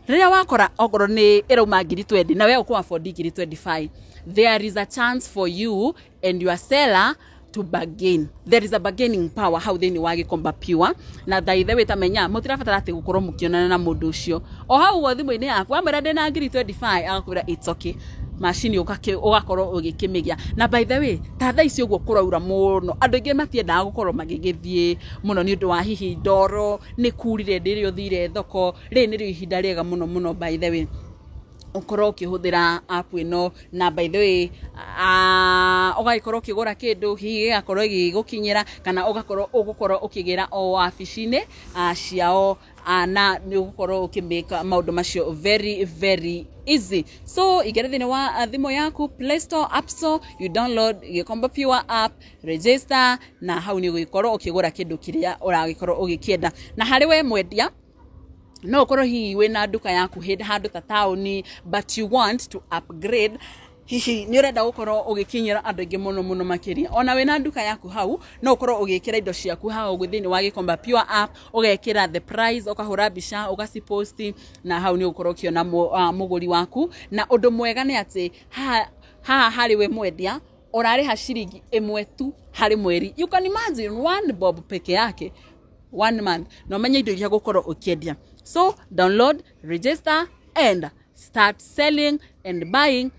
rĩrĩa wakora okorwo nĩ ĩrauma 20,000 na we ũkũ afford 25,000, there is a chance for you and your seller to bargain. There is a bargaining power hau thĩinĩ wa Gikomba Pure. Na by the way, tamenya mũtirabatara atĩ gũkorwo mũkĩonana na mũndũ ũcio. O hau ũguo thimũ-inĩ yaku, wamwĩra ndĩna 25,000, agakwĩra it's okay, macini ũgakorwo ũgĩkĩmĩgĩa. Na by the way, ta thaa ici ũguo kũraura mũno, andũ aingĩ matiendaga gũkorwo magĩgĩthiĩ mũno nĩ ũndũ wa hihi ndoro, nĩ kurire rĩrĩa ũthire thoko. Rĩrĩ nĩrĩo ihinda rĩega mũno mũno, by the way, ũkorwo ũkĩhũthĩra app ĩno. Na by the way, ũgagĩkorwo ũkĩgũra kĩndũ, hihi gĩgakorwo gĩgĩgũkinyĩra, kana ũgakorwo ũgũkorwo ũkĩgĩra o wabici-inĩ ciao, na nĩ ũgũkorwo ũkĩmĩka maũndũ macio very very easy. So ingĩra thĩinĩ wa thimũ yaku, Play Store, App Store, you download Gikomba Pure App, register, na hau nĩ ũgũgĩkorwo ũkĩgũra kĩndũ kĩrĩa ũragĩkorwo ũgĩkĩenda. Na harĩ we mwendia, no ũkorwo hihi wĩna nduka yaku hĩndĩ handũ ta taũni, but you want to upgrade, hihi nĩ ũrenda gũkorwo ũgĩkinyĩra andũ aingĩ mũno mũno makĩria, ona wĩna nduka yaku hau, no ũkorwo ũgĩkĩra indo ciaku hau ũguo thĩinĩ wa Gikomba Pure App, ũgekĩra the price, ũkahũra mbica, ũgaciposti, na hau nĩ ũgũkorwo ũkĩona mũgũri waku. Na ũndũ mwega nĩ atĩ haha haha harĩ we mwendia, ũrarĩha ciringi 1 tu harĩ mweri. You can imagine, 1 bob peke yake, one month, na ũmenye indo iria gũkorwo ũkĩendia. So download, register and start selling and buying,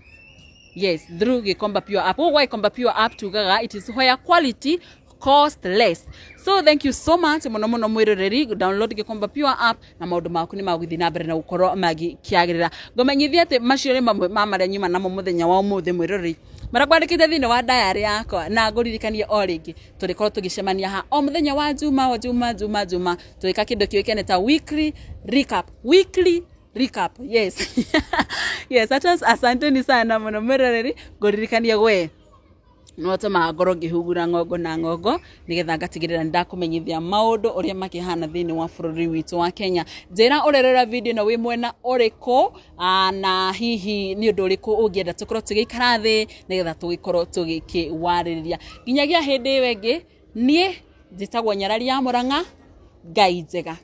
yes, through Gikomba Pure App. Gũkũ gwa Gikomba Pure App tugaga it is where quality cost less. So thank you so much mũno mũno mwĩroreri. Download Gikomba Pure App na maũndũ maku nĩ magũthiĩ na mbere na gũkorwo magĩkĩagĩrĩra. Ngũmenyithia atĩ macio nĩ mamwe ma marĩa nyuma namo mũthenya wa ũmũthĩ, mwĩroreri, marĩa kwandĩkĩte thĩinĩ wa diary yakwa. Na ngũririkanie o rĩngĩ, tũrĩkorwo tũgĩcemania ha o mũthenya wa juma, o juma juma juma, tũgĩka kĩndũ kĩũĩkaine ta weekly recap, weekly recap. Yes, hata asanteni sana mũno mwĩroreri. Ngũririkanie gwe no tũmaga ngorwo ngĩhugura ng'ongo na ng'ongo, nĩgetha ngatigĩrĩra nĩ ndakũmenyithia maũndũ ũrĩa makĩhana thĩinĩ wa bũrũri witũ wa Kenya. Njĩra ũrerora video ĩno wĩ mwena ũrĩkũ, na hihi nĩ ũndũ ũrĩkũ ũngĩenda tũkorwo tũgĩikara thĩ nĩgetha tũgĩkorwo tũgĩkĩwarĩrĩria. Nginyagia hĩndĩ ĩyo ĩngĩ, niĩ njĩtagwo Nyarari ya Mũrang'a. Ngai njega.